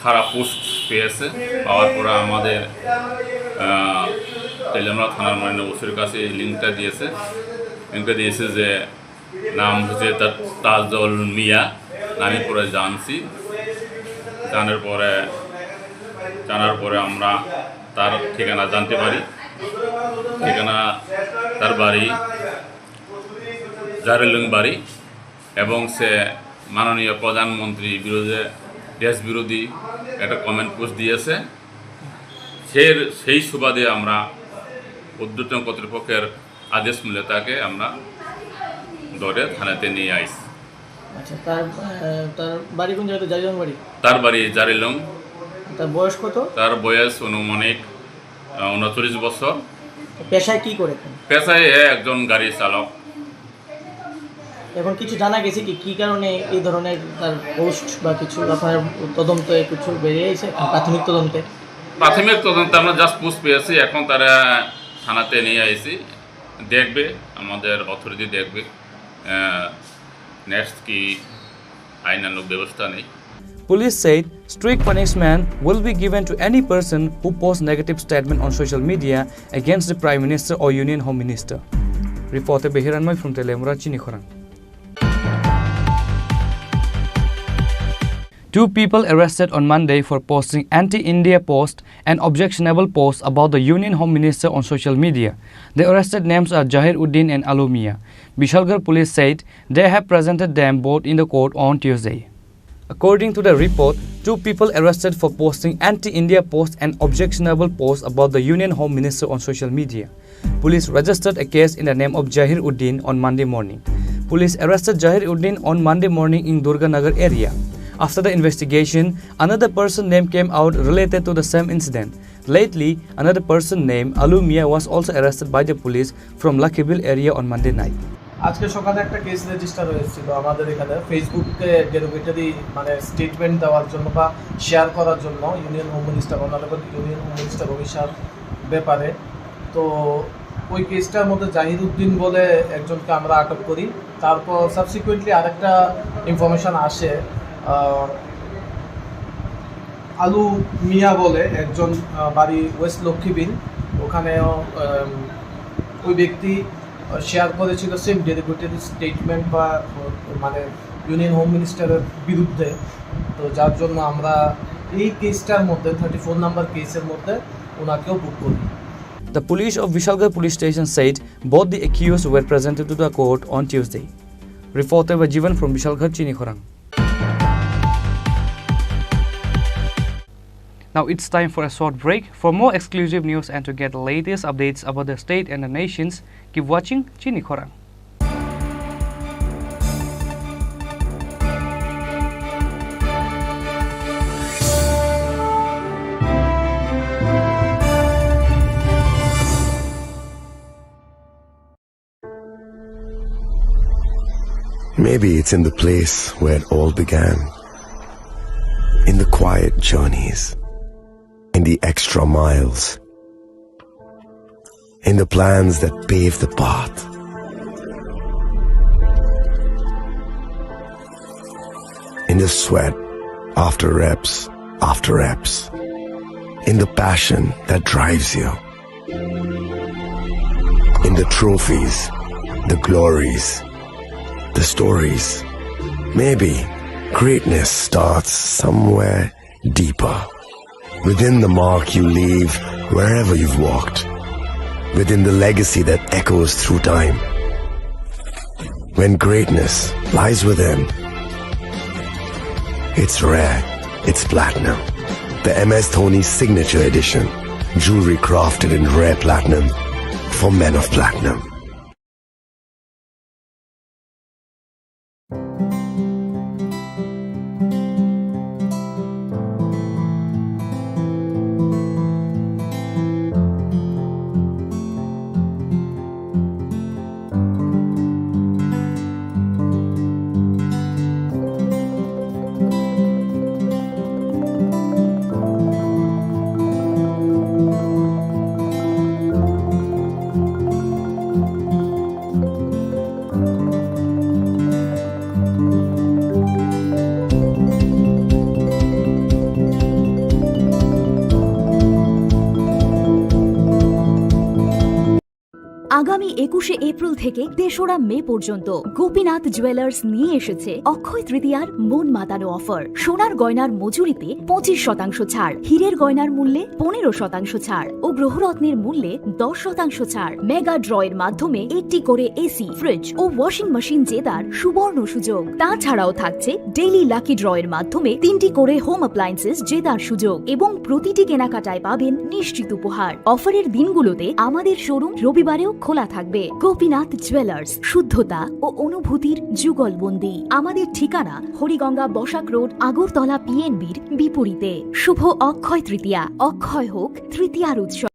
খারাপ পোস্ট পেয়েছে। পাওয়ার পরে আমাদের, আহ, তেলিয়ামুড়া থানার মাননীয় ওসির কাছে লিঙ্কটা দিয়েছে। লিঙ্কটা দিয়েছে যে নাম হচ্ছে তা-, তাজল মিয়া, আমি পরে জানছি। জানার পরে, জানার পরে আমরা তার ঠিকানা জানতে পারি। ঠিকানা, তার বাড়ি জারেলুং বাড়ি এবং সে মাননীয় প্রধানমন্ত্রী বিরোধী, দেশ বিরোধী একটা কমেন্ট পোস্ট দিয়েছে। সেই, সেই সুবাদে আমরা ঊর্ধ্বতন কর্তৃপক্ষের আদেশ মূলে তাকে আমরা ধরে থানাতে নিয়ে আইছি। আচ্ছা, তার, আহ, তার বাড়ি কোন জায়গাতে? জারিলং বাড়ি? তার বাড়ি জারিলং। তার বয়স কত? তার বয়স অনুমানিক, আহ, ঊনচল্লিশ বছর। পেশায় কি করে? পেশায় এ একজন গাড়ি চালক। এখন কিছু জানা গেছে কি, কি কারণে এই ধরনের তার পোস্ট বা কিছু আপনার তদন্তে কিছু বেরিয়ে এসে, প্রাথমিক তদন্তে? প্রাথমিক তদন্তে আমরা জাস্ট পোস্ট পেয়েছি, এখন তারা থানাতে নিয়ে আইছি, দেখবে, আমাদের অথরিটি দেখবে, আহ, নেক্সট কি আইনানুগ ব্যবস্থা নেই। Police said strict punishment will be given to any person who posts negative statement on social media against the Prime Minister or Union Home Minister. Reporter Behiran Moi from Teliamura, Chini Khorang. Two people arrested on Monday for posting anti-India posts and objectionable posts about the Union Home Minister on social media. The arrested names are Jahir Uddin and Alu Mia. Bishalgarh police said they have presented them both in the court on Tuesday. According to the report, two people arrested for posting anti-India posts and objectionable posts about the Union Home Minister on social media. Police registered a case in the name of Jahir Uddin on Monday morning. Police arrested Jahir Uddin on Monday morning in Durganagar area. After the investigation, another person name came out related to the same incident. Lately, another person named Alu Mia was also arrested by the police from Lakhibul area on Monday night. আজকে সকালে একটা case register হয়েছিল আমাদের এখানে, ফেসবুকে ডেরোগেটরি মানে স্টেটমেন্ট দেওয়ার জন্য বা শেয়ার করার জন্য union home minister, honourable union home minister Amit শাহর ব্যাপারে। তো ওই কেসটার মধ্যে জাহির উদ্দিন বলে একজনকে আমরা আটক করি। তারপর সাবসিকুয়েন্টলি আরেকটা ইনফরমেশন আসে, আহ, আলু মিয়া বলে একজন, আহ, বাড়ি ওয়েস্ট লক্ষ্মীবিল, ওখানেও, আম, ওই ব্যক্তি, আহ, শেয়ার করেছিল সেম ডেরোগেটরি স্টেটমেন্ট বা, আহ, মানে ইউনিয়ন হোম মিনিস্টারের বিরুদ্ধে। তো যার জন্য আমরা এই কেসটার মধ্যে, থার্টি ফোর নাম্বার কেসের মধ্যে ওনাকেও বুক করি। The police of Vishalgarh Police Station said both the accused were presented to the court on Tuesday. Reporter Vajivan from Vishalgarh, Chini Khorang. Now it's time for a short break. For more exclusive news and to get the latest updates about the state and the nations, keep watching Chini Khorang. Maybe it's in the place where it all began. In the quiet journeys, in the extra miles, in the plans that pave the path, in the sweat after reps after reps, in the passion that drives you, in the trophies, the glories, the stories. Maybe greatness starts somewhere deeper, within the mark you leave wherever you've walked, within the legacy that echoes through time. When greatness lies within, it's rare, it's platinum. The M S Dhoni Signature Edition, jewelry crafted in rare platinum for men of platinum. আগামী একুশে এপ্রিল থেকে তেসরা মে পর্যন্ত গোপীনাথ জুয়েলার্স নিয়ে এসেছে অক্ষয় তৃতীয়ার মন মাতানো অফার। সোনার গয়নার মজুরিতে পঁচিশ শতাংশ ছাড়, হীরের গয়নার মূল্যে পনেরো শতাংশ ছাড় ও গ্রহরত্নের মূল্যে দশ শতাংশ ছাড়। মেগা ড্র এর মাধ্যমে একটি করে এসি, ফ্রিজ ও ওয়াশিং মেশিন জেতার সুবর্ণ সুযোগ। তাছাড়াও থাকছে ডেইলি লাকি ড্র এর মাধ্যমে তিনটি করে হোম অ্যাপ্লায়েন্সেস জেতার সুযোগ এবং প্রতিটি কেনাকাটায় পাবেন নিশ্চিত উপহার। অফারের দিনগুলোতে আমাদের শোরুম রবিবারেও খোলা থাকবে। গোপীনাথ জুয়েলার্স, শুদ্ধতা ও অনুভূতির যুগলবন্দি। আমাদের ঠিকানা হরিগঙ্গা বসাক রোড, আগরতলা পিএনবির বিপরীতে। শুভ অক্ষয় তৃতীয়া, অক্ষয় হোক তৃতীয়ার উৎসব।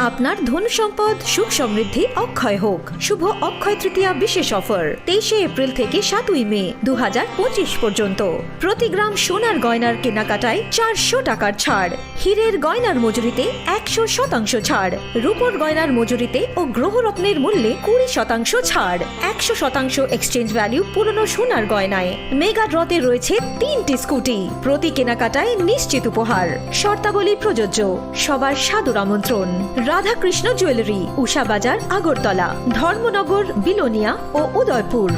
আপনার ধন সম্পদ সুখ সমৃদ্ধি অক্ষয় হোক। শুভ অক্ষয় তৃতীয়া বিশেষ অফার, তেইশে এপ্রিল থেকে সাতই মে দু হাজার পঁচিশ পর্যন্ত। প্রতি গ্রাম সোনার গয়নার কেনাকাটায় চারশো টাকার ছাড়, হীরের গয়নার মজুরিতে একশো শতাংশ ছাড়, রূপোর গয়নার মজুরিতে ও গ্রহরত্নের মূল্যে কুড়ি শতাংশ ছাড়, একশো শতাংশ এক্সচেঞ্জ ভ্যালু পুরনো সোনার গয়নায়। মেগা ড্রতে রয়েছে তিনটি স্কুটি, প্রতি কেনাকাটায় নিশ্চিত উপহার। শর্তাবলী প্রযোজ্য। সবার সাদর আমন্ত্রণ। রাধাকৃষ্ণ জুয়েলারি, উষা বাজার, আগরতলা, ধর্মনগর, বিলোনিয়া ও Udaipur.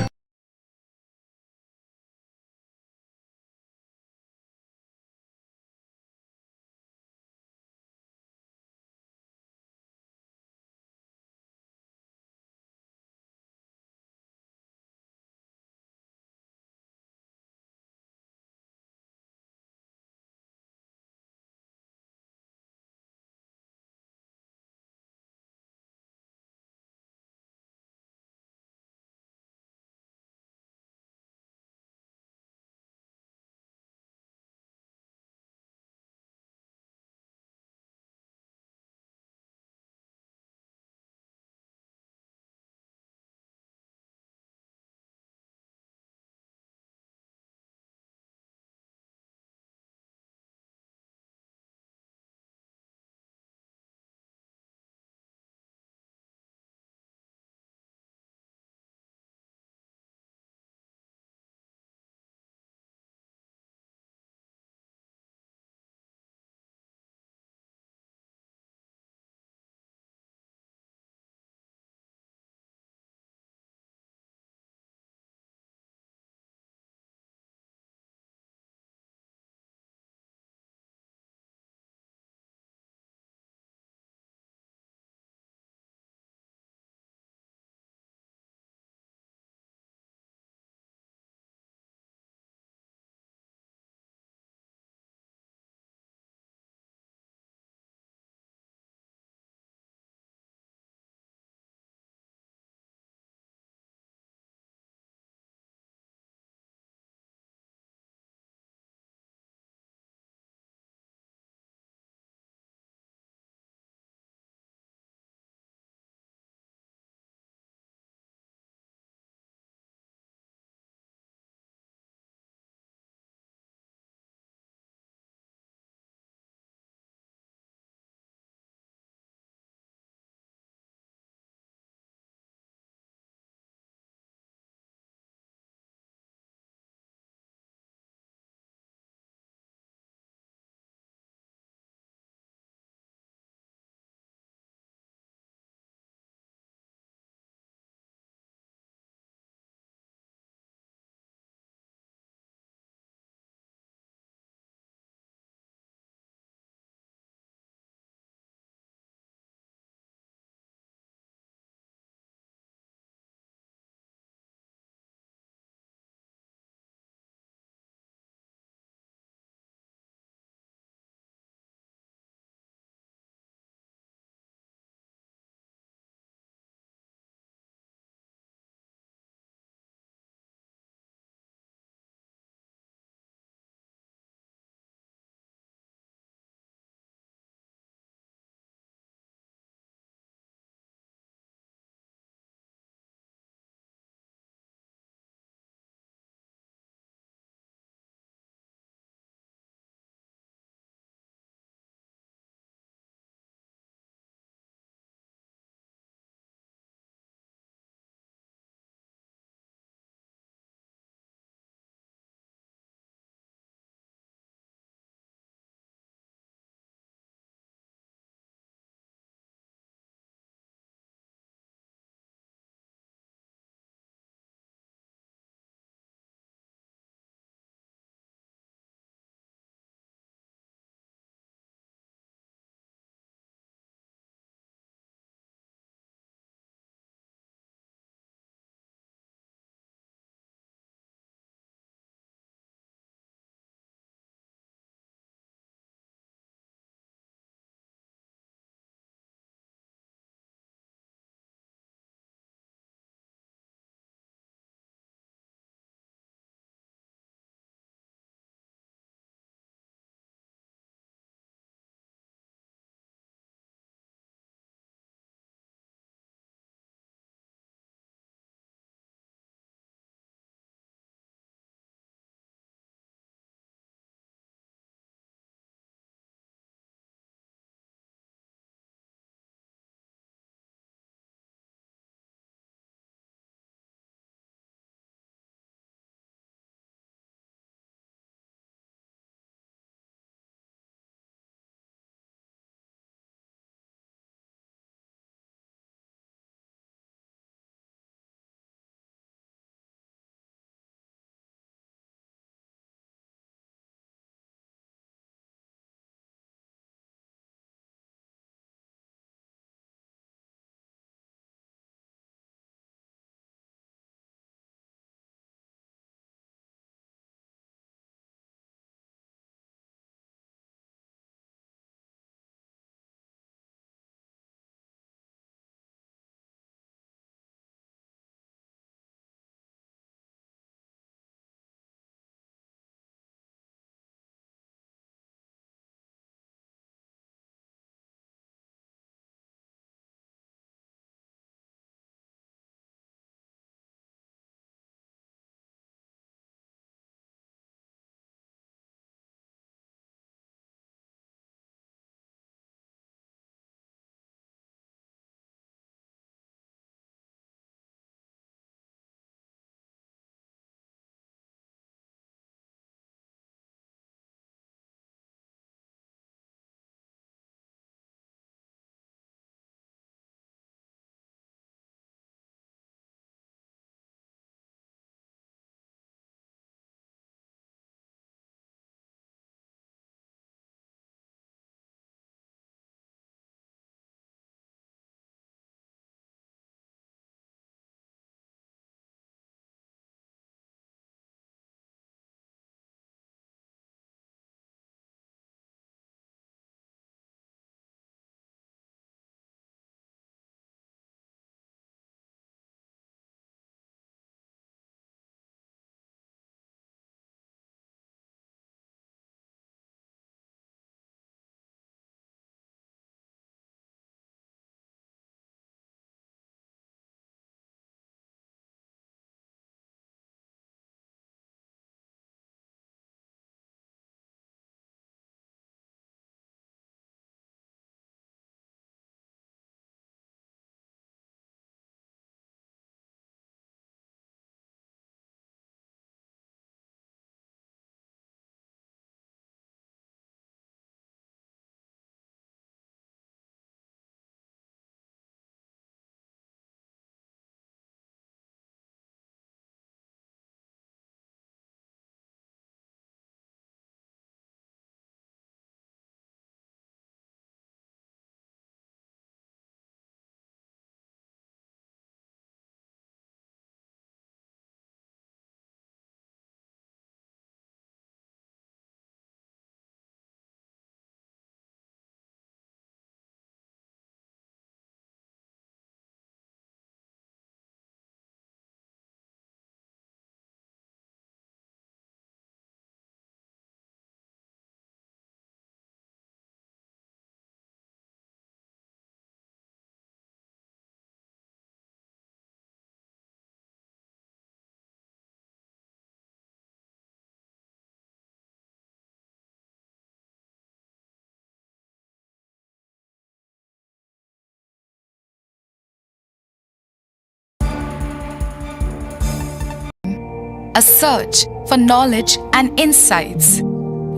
A search for knowledge and insights.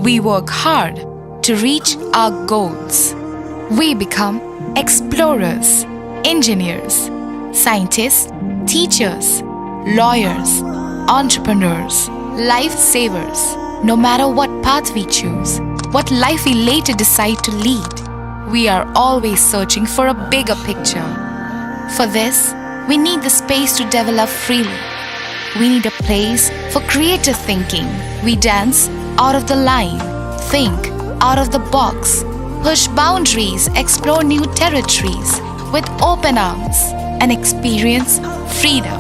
We work hard to reach our goals. We become explorers, engineers, scientists, teachers, lawyers, entrepreneurs, lifesavers. No matter what path we choose, what life we later decide to lead, we are always searching for a bigger picture. For this, we need the space to develop freely. We need a place for creative thinking. We dance out of the line, think out of the box, push boundaries, explore new territories with open arms, and experience freedom.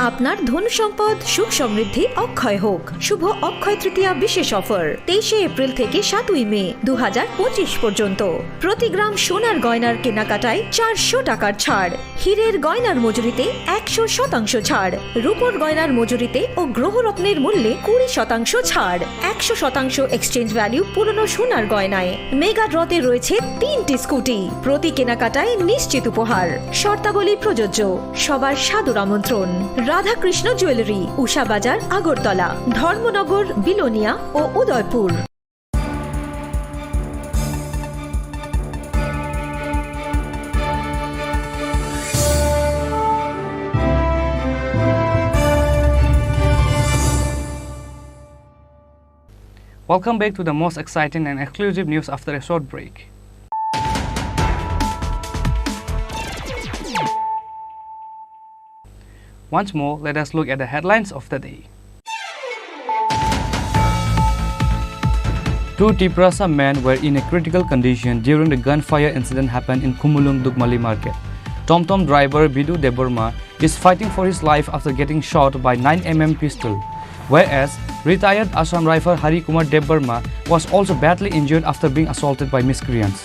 আপনার ধন সম্পদ সুখ সমৃদ্ধি অক্ষয় হোক। শুভ অক্ষয় তৃতীয়া বিশেষ অফার, তেইশে এপ্রিল থেকে সাতই মে দু হাজার পঁচিশ পর্যন্ত। প্রতি গ্রাম সোনার গয়নার কেনাকাটায় চারশো টাকার ছাড়, হীরের গয়নার মজুরিতে একশো শতাংশ ছাড়, রূপোর গয়নার মজুরিতে ও গ্রহরত্নের মূল্যে কুড়ি শতাংশ ছাড়, একশো শতাংশ এক্সচেঞ্জ ভ্যালু পুরনো সোনার গয়নায়। মেগা ড্রতে রয়েছে তিনটি স্কুটি, প্রতি কেনাকাটায় নিশ্চিত উপহার। শর্তাবলী প্রযোজ্য। সবার সাদর আমন্ত্রণ। রাধাকৃষ্ণ জুয়েলারি, উষা বাজার, আগরতলা, ধর্মনগর, বিলোনিয়া ও Udaipur. Welcome back to the most exciting and exclusive news after a short break. Once more, let us look at the headlines of the day. Two Tiprasa men were in a critical condition during the gunfire incident happened in Khumulwng Dukmali market. TomTom driver Bidu Debbarma is fighting for his life after getting shot by nine M M pistol, whereas retired Assam Rifle Hari Kumar Debbarma was also badly injured after being assaulted by miscreants.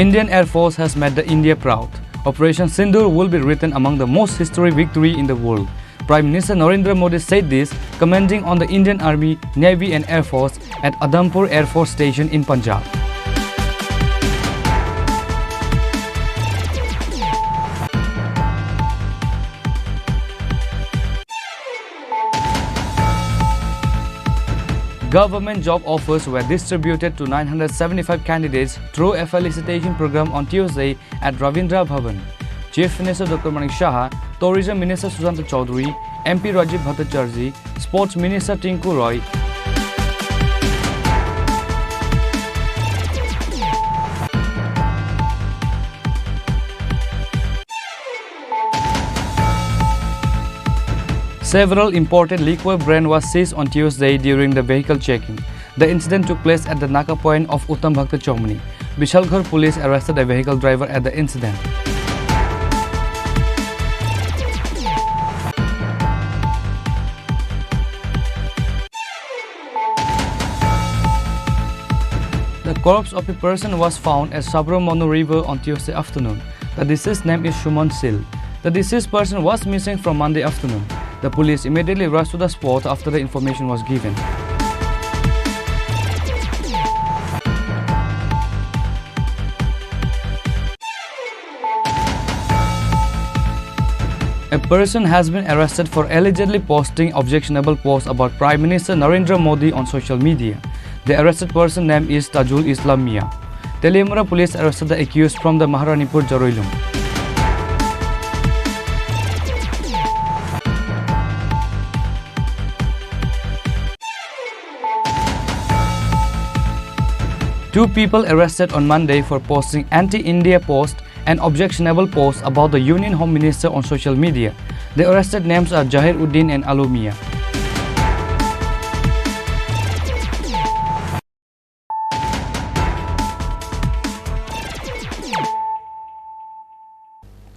Indian Air Force has made the India proud. Operation Sindoor will be written among the most history victory in the world. Prime Minister Narendra Modi said this, commenting on the Indian Army, Navy and Air Force at Adampur Air Force Station in Punjab. Government job offers were distributed to nine hundred seventy-five candidates through a felicitation program on Tuesday at Ravindra Bhavan. Chief Minister Doctor Manik Saha, Tourism Minister Sushanta Chowdhury, M P Rajiv Bhattacharjee, Sports Minister Tinku Roy, several imported liquor brand was seized on Tuesday during the vehicle checking. The incident took place at the Naka point of Uttam Bhakta Chowmani. Bishalgarh police arrested a vehicle driver at the incident. The corpse of a person was found at Sabramonu River on Tuesday afternoon. The deceased name is Shumon Sil. The deceased person was missing from Monday afternoon. The police immediately rushed to the spot after the information was given. A person has been arrested for allegedly posting objectionable posts about Prime Minister Narendra Modi on social media. The arrested person name is Tajul Islam Mia. Teliamura police arrested the accused from the Maharanipur Jaroilung. Two people arrested on Monday for posting anti-India post and objectionable post about the Union Home Minister on social media. The arrested names are Jahir Uddin and Alu Mia.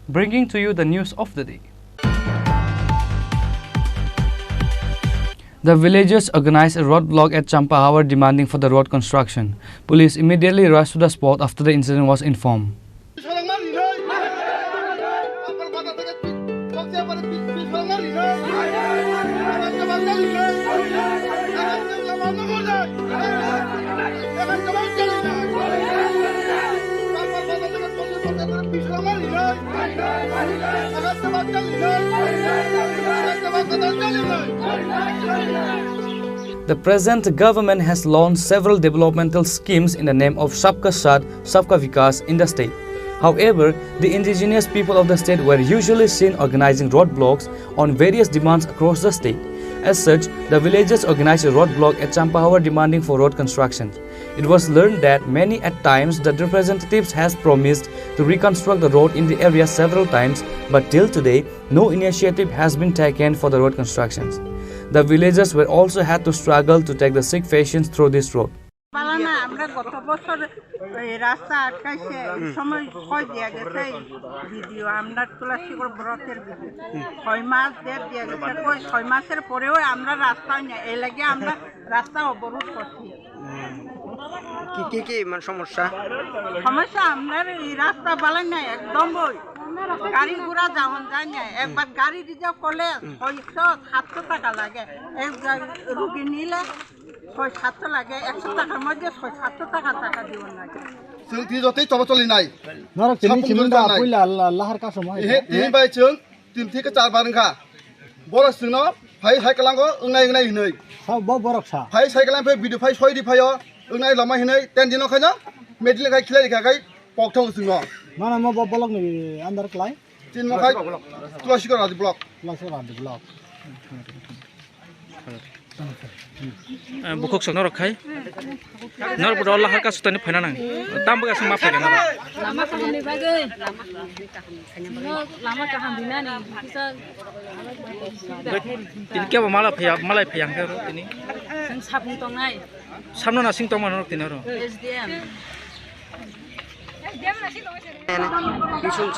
Bringing to you the news of the day. The villagers organized a roadblock at Champahawar demanding for the road construction. Police immediately rushed to the spot after the incident was informed. The present government has launched several developmental schemes in the name of Sabka Saath, Sabka Vikas in the state. However, the indigenous people of the state were usually seen organizing roadblocks on various demands across the state. As such, the villagers organized a roadblock at Champahawar demanding for road construction. It was learned that many at times the representatives has promised to reconstruct the road in the area several times, but till today, no initiative has been taken for the road constructions. The villagers were also had to struggle to take the sick patients through this road. বালা না, আমরা গত বছর এই রাস্তা আটকাইছে, এই সময় কই দিয়া গেছে এই ভিডিও, আমরা তুলাসীগড় ব্লকের ভিডিও। ছয় মাস ডেট দিয়া গেছে, কই ছয় মাসের পরেও আমরা রাস্তা নেই, এই লাগে আমরা রাস্তা অবরোধ করছি। কি, কি, কি মানে সমস্যা? সমস্যা আপনার এই রাস্তা বালাই নাই, একদম ওই গাড়ি ঘোড়া যাওয়ান যায় না। একবার গাড়ি রিজার্ভ করলে ছয়শো সাতশো টাকা লাগে, এক জা-, রুগী নিলে ছয় সাতশো লাগে, একশো টাকার মধ্যে ছয় সাতশো টাকা, টাকা দিবেন লাগে। Chwng tini jotoi choba choli nai. Norok tini Sapung chimunda joli nai. Puila la-, lahar kasamo hai. Ehe, tini bai chwng tin theke char bar wngkha. Borok chwngno phai hai kalango wngnai wngnai hinwi. Sa bo borok sa. Phai sai kalang phai video phai soi di phaio wngnai lama hinwi ten dino khaino medil khai khilai rikha khai pok thong chwngno. Mana mo bo bolok ni andar klai. Tin mo khai Tulasigarh Rajya block. Tulasigarh Rajya block. Eh, bukhuk sok norok khai. Norok bodo Allah harka sutani phaina nang. Tam baga sung ma phaikha norok. Lama kaham ni bagwi. No, lama kaham dinani, kisa. Tini kebo malai phaiya, malai phaiya hwnkhe oro tini. Chwng sapung tongnai. Samno nasing tongma norok tini oro. S D M.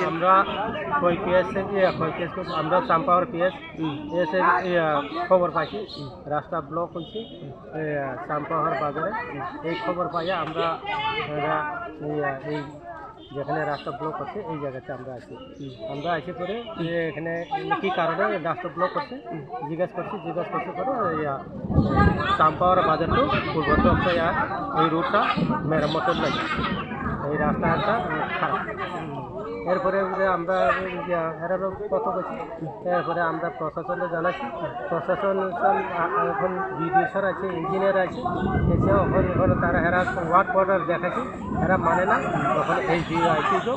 আমরা ছয় পিএস, ইয়ে, ছয় পিএস, আমরা চাম্পাহাওর পিএস, এসে, ইয়ে, খবর পাইছি, রাস্তা ব্লক হয়েছে, ইয়ে, চাম্পাহাওর বাজারে। এই খবর পাইয়া আমরা, আমরা, ইয়ে, এই যেখানে রাস্তা ব্লক করছে, এই জায়গাতে আমরা আছি। আমরা এসে পরে, ইয়ে, এখানে কি কারণে রাস্তা ব্লক করছে, জিজ্ঞেস করছি, জিজ্ঞেস করতে পরে, ইয়া, চাম্পাহাওর বাজার তো পূর্ব তক্তায় এই রোডটা মেরামতের লাগে, এই রাস্তাটা খারাপ। এরপরে যে আমরা, ইয়া, এরারও কথা বলছি, এরপরে আমরা প্রশাসনে জানাচ্ছি, প্রশাসন এখন, আ-, আ-, এখন বিডিও স্যার আছে, ইঞ্জিনিয়ার আছে, এসে এখন, এখন তারা এরা ওয়ার্ক অর্ডার দেখাচ্ছি, এরা মানে না, তখন এই ডিআইপি তো।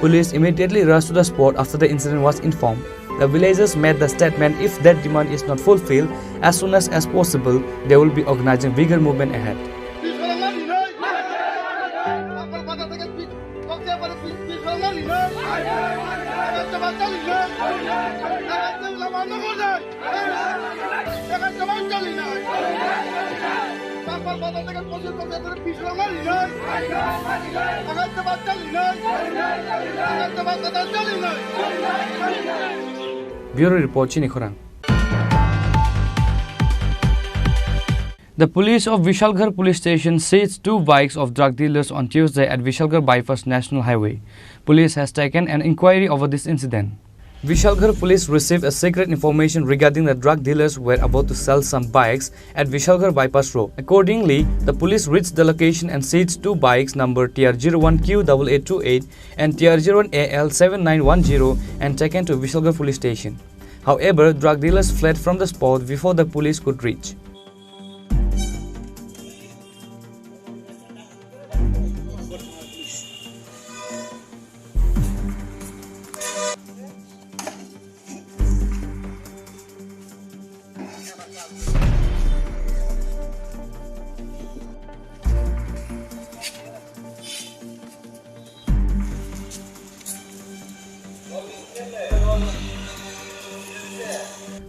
Police immediately rushed to the spot after the incident was informed. The villagers made the statement if that demand is not fulfilled as soon as, as possible, they will be organizing bigger movement ahead. Bureau report, Chini Khorang. The police of Vishalgarh Police Station seized two bikes of drug dealers on Tuesday at Vishalgarh Bypass National Highway. Police has taken an inquiry over this incident. Vishalgarh police received a secret information regarding the drug dealers were about to sell some bikes at Vishalgarh Bypass Road. Accordingly, the police reached the location and seized two bikes number T R zero one Q double eight two eight and T R zero one A L seven nine one zero and taken to Vishalgarh police station. However, drug dealers fled from the spot before the police could reach.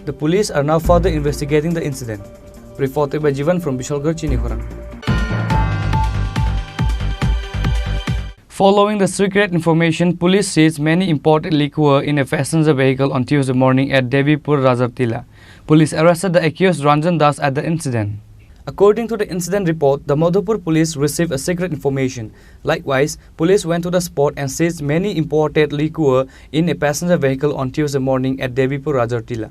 The police are now further investigating the incident. Reported by Jivan from Bishalgarh, Chinikhorang. Following the secret information, police seized many imported liquor in a passenger vehicle on Tuesday morning at Devipur Rajartila. Police arrested the accused Ranjan Das at the incident. According to the incident report, the Madhupur police received a secret information. Likewise, police went to the spot and seized many imported liquor in a passenger vehicle on Tuesday morning at Devipur Rajartila.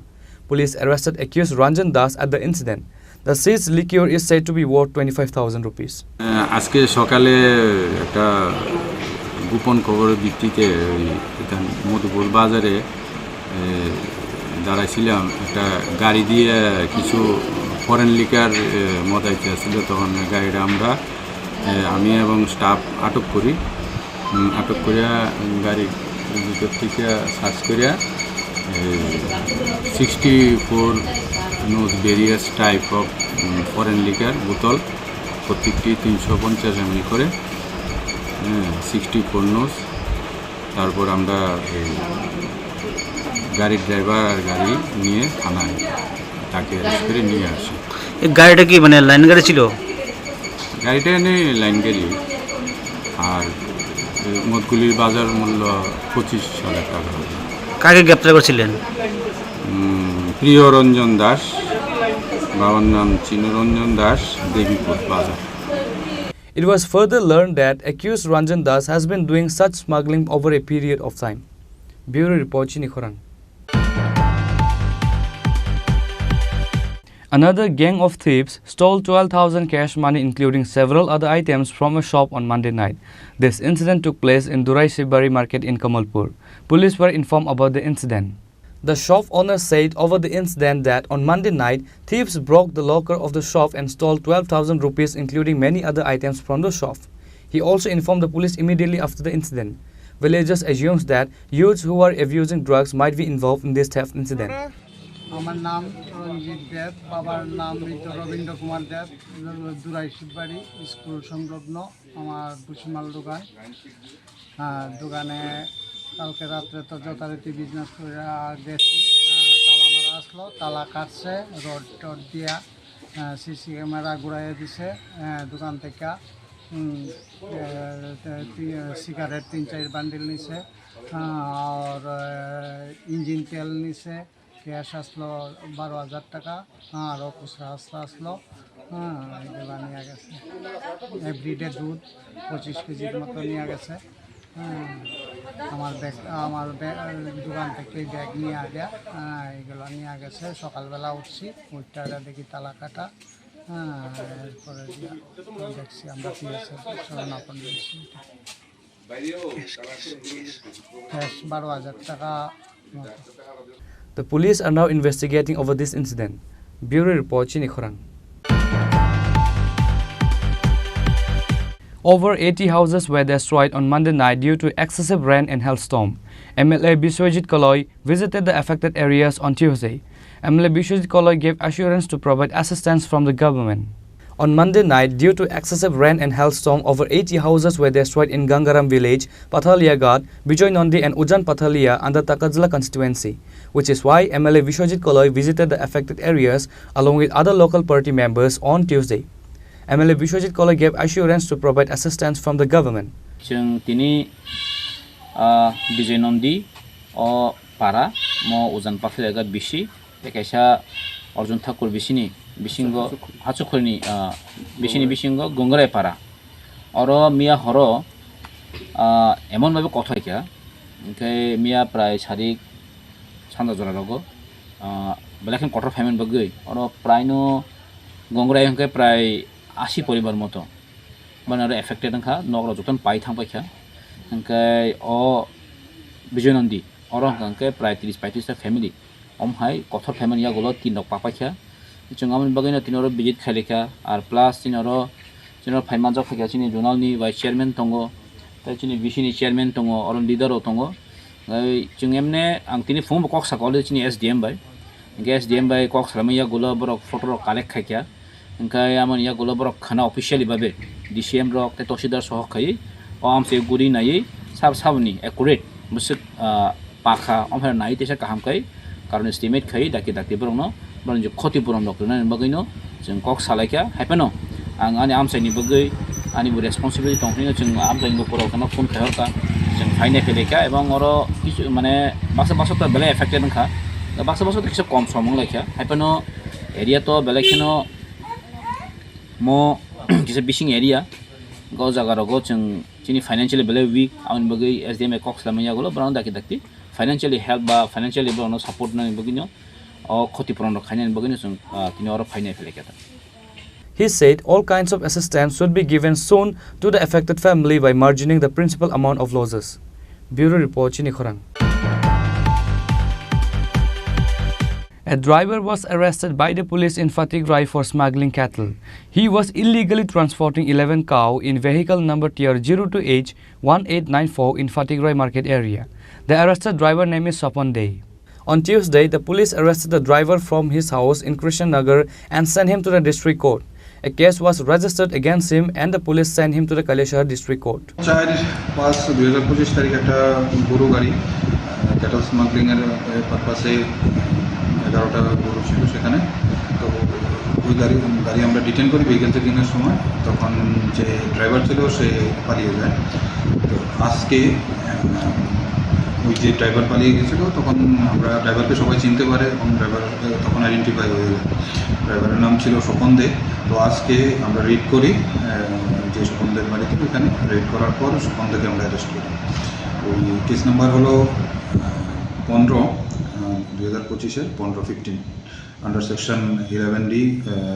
Police arrested accused Ranjan Das at the incident. The seized liquor is said to be worth twenty-five thousand rupees. আহ, আজকে সকালে একটা গোপন খবরের ভিত্তিতে ওই এখান মধুপুর বাজারে, এ, দাঁড়াইছিলাম, একটা গাড়ি দিয়ে কিছু ফরেন লিকার, এ, মদ আইতে আসছিল, তখন গাড়িটা আমরা, এ, আমি এবং স্টাফ আটক করি। উম, আটক করিয়া গাড়ির ভিতর থেকে সার্চ করিয়া, এ, sixty four nos various type of, um, foreign liquor বোতল, প্রত্যেকটি তিনশো পঞ্চাশ এমএল করে, হ্যাঁ, সিক্সটি ফোর নোজ। তারপর আমরা এই গাড়ির ড্রাইভার আর গাড়ি নিয়ে থানায় তাকে অ্যারেস্ট করে নিয়ে আসি। এই গাড়িটা কি মানে লাইন গাড়ি ছিল? গাড়িটা এনে লাইন গাড়ি। আর এই মদগুলির বাজার মূল্য পঁচিশ হাজার টাকা হবে। কাকে গ্রেপ্তার করেছিলেন? উম, প্রিয় রঞ্জন দাস, বাবার নাম চিনরঞ্জন দাস, দেবীপুর বাজার। It was further learned that accused Ranjan Das has been doing such smuggling over a period of time. Bureau Report, Chini Khorang. Another gang of thieves stole twelve thousand cash money, including several other items, from a shop on Monday night. This incident took place in Durai Shibari Market in Kamalpur. Police were informed about the incident. The shop owner said over the incident that on Monday night, thieves broke the locker of the shop and stole twelve thousand rupees, including many other items from the shop. He also informed the police immediately after the incident. Villagers assumes that youths who are abusing drugs might be involved in this theft incident. আমার নাম রঞ্জিত দেব, বাবার নাম মৃত রবীন্দ্র কুমার দেব, দুরাই শিববাড়ি, স্কুল সংলগ্ন আমার ভুসিমাল দোকান। হ্যাঁ, দোকানে কালকে রাত্রে তো যথারীতি বিজনেস করে গেছি। হ্যাঁ, তালা মারা আসলো, তালা কাটছে, রড টড দিয়া, হ্যাঁ, সিসি ক্যামেরা ঘুরাইয়া দিছে, হ্যাঁ, দোকান থেকে। হুম, এ, তি-, সিগারেট তিন চার বান্ডিল নিছে, হ্যাঁ, আর, এ, ইঞ্জিন তেল নিছে। ক্যাশ আসলো বারো হাজার টাকা, হ্যাঁ, আরও খুচরা আসলো আসলো, হ্যাঁ, এগুলা নিয়ে গেছে। এভরিডে দুধ পঁচিশ কেজির মতো নিয়ে গেছে, হ্যাঁ। আমার ব্যাগ, আমার ব্যাগ, দোকান থেকে ব্যাগ নিয়ে আগে, হ্যাঁ, এগুলো নিয়ে গেছে। সকালবেলা উঠছি, উঠতে দেখি তালা কাটা, হ্যাঁ। এরপরে দেখছি আমরা পিএসএফ শরণাপন্ন হয়েছি। ক্যাশ বারো হাজার টাকা মতো। The police are now investigating over this incident. Bureau Report, Chini Khorang. Over eighty houses were destroyed on Monday night due to excessive rain and hailstorm. M L A Biswajit Kaloi visited the affected areas on Tuesday. M L A Biswajit Kaloi gave assurance to provide assistance from the government. On Monday night, due to excessive rain and hailstorm, over eighty houses were destroyed in Gangaram village, Pathalia Ghat, Bijoy Nandi and Ujan Pathalia under Takajla constituency, which is why M L A Biswajit Kaloi visited the affected areas along with other local party members on Tuesday. M L A Biswajit Kaloi gave assurance to provide assistance from the government. Chwng tini, ah, Bijoy Nandi o para mo Ujan Pathalia Ghat bisi. Tei kaisa Arjun Thakur bisini bisingo, Hachukhurni, ah, bisini bisingo Gongrai para. Oro miya horo, ah, emon bhabe kothoi kha, hwnkhe miya prai sarik sanja jora rogo, ah, belai kheno kotor phaimani bagwi oro praino Gongrai hwnkhe prai asi poribar moto. Bana oro affected wngkha, nok rok jotono pai thang paikha. Hwnkhe o Bijoy Nandi, oro hwnkha hwnkhe prai tris paitris ta family. Om hai kothor phaimani yagulo tin rok papaikha. Chwng aboni bagwino tini oro visit khailaikha. Ar plus chini oro, chini oro phaimanjak phaikha chini zonal ni vice chairman tongo, tei chini V C ni chairman tongo, oro leader rok tongo. Tei chwng emne ang tini phone bo kok sakha already chini S D M bai. Hwnkhe S D M bai kok salaimani yagulo borok photo rok collect khaikha. Hwnkhe amoni yagulo borok khana officially babe D C M rok tei tahsildar sohor khaiwi o amchai guri naiwi sab saboni accurate bwswk, ah, pakha, omo hai naiwi teisa kaham khai karon estimate khai dakti dakti borokno, borokni je khoti puron rok rwnani bagwino chwng kok salaikha. Hai phano ang ani amchaini bagwi ani bo responsibility tong phano chwng amchaini bo borok no phone khai horkha, chwng phainai phailaikha, ebong oro kichu mane baksa baksa ta belai affected wngkha, baksa baksa ta kisa kom som wnglaikha. Hai phano area to belai kheno mo kisa bising area, o jaga rogo chwng chini financially belai weak, aboni bagwi S D M bai kok swlaimani yagulo borokno dakti dakti financially help ba financially borokno support nani bagwino o khoti puron rok khainani bagwino chwng, ah, tini oro phainai phailaikha ta. He said all kinds of assistance should be given soon to the affected family by margining the principal amount of losses. Bureau Report, Chini Khorang. A driver was arrested by the police in Fatikrai for smuggling cattle. He was illegally transporting eleven cow in vehicle number T R zero two H one eight nine four in Fatikrai market area. The arrested driver name is Swapan Dey. On Tuesday, the police arrested the driver from his house in Krishnanagar and sent him to the district court. A case was registered against him and the police sent him to the Kailashahr District Court. চার পাঁচ দুই হাজার পঁচিশ তারিখ একটা গরু গাড়ি ক্যাটল স্মাগলিংয়ের পারপাসে এগারোটা গরু ছিল সেখানে। তো ওই গাড়ি গাড়ি আমরা ডিটেন করি ভেহিকেল চেকিংয়ের সময়। তখন যে ড্রাইভার ছিল সে পালিয়ে যায়। তো আজকে আহ, ওই যে ড্রাইভার পালিয়ে গেছিল, তখন আমরা ড্রাইভারকে সবাই চিনতে পারে এবং ড্রাইভার তখন আইডেন্টিফাই হয়ে যায়। ড্রাইভারের নাম ছিল স্বপন দে। তো আজকে আমরা রেড করি, আহ, যে স্বপন দের বাড়িতে, ওখানে রেড করার পর স্বপন দেকে আমরা অ্যারেস্ট করি। ওই কেস নাম্বার হলো পনেরো, দুই হাজার পঁচিশের পনেরো fifteen, under section eleven D,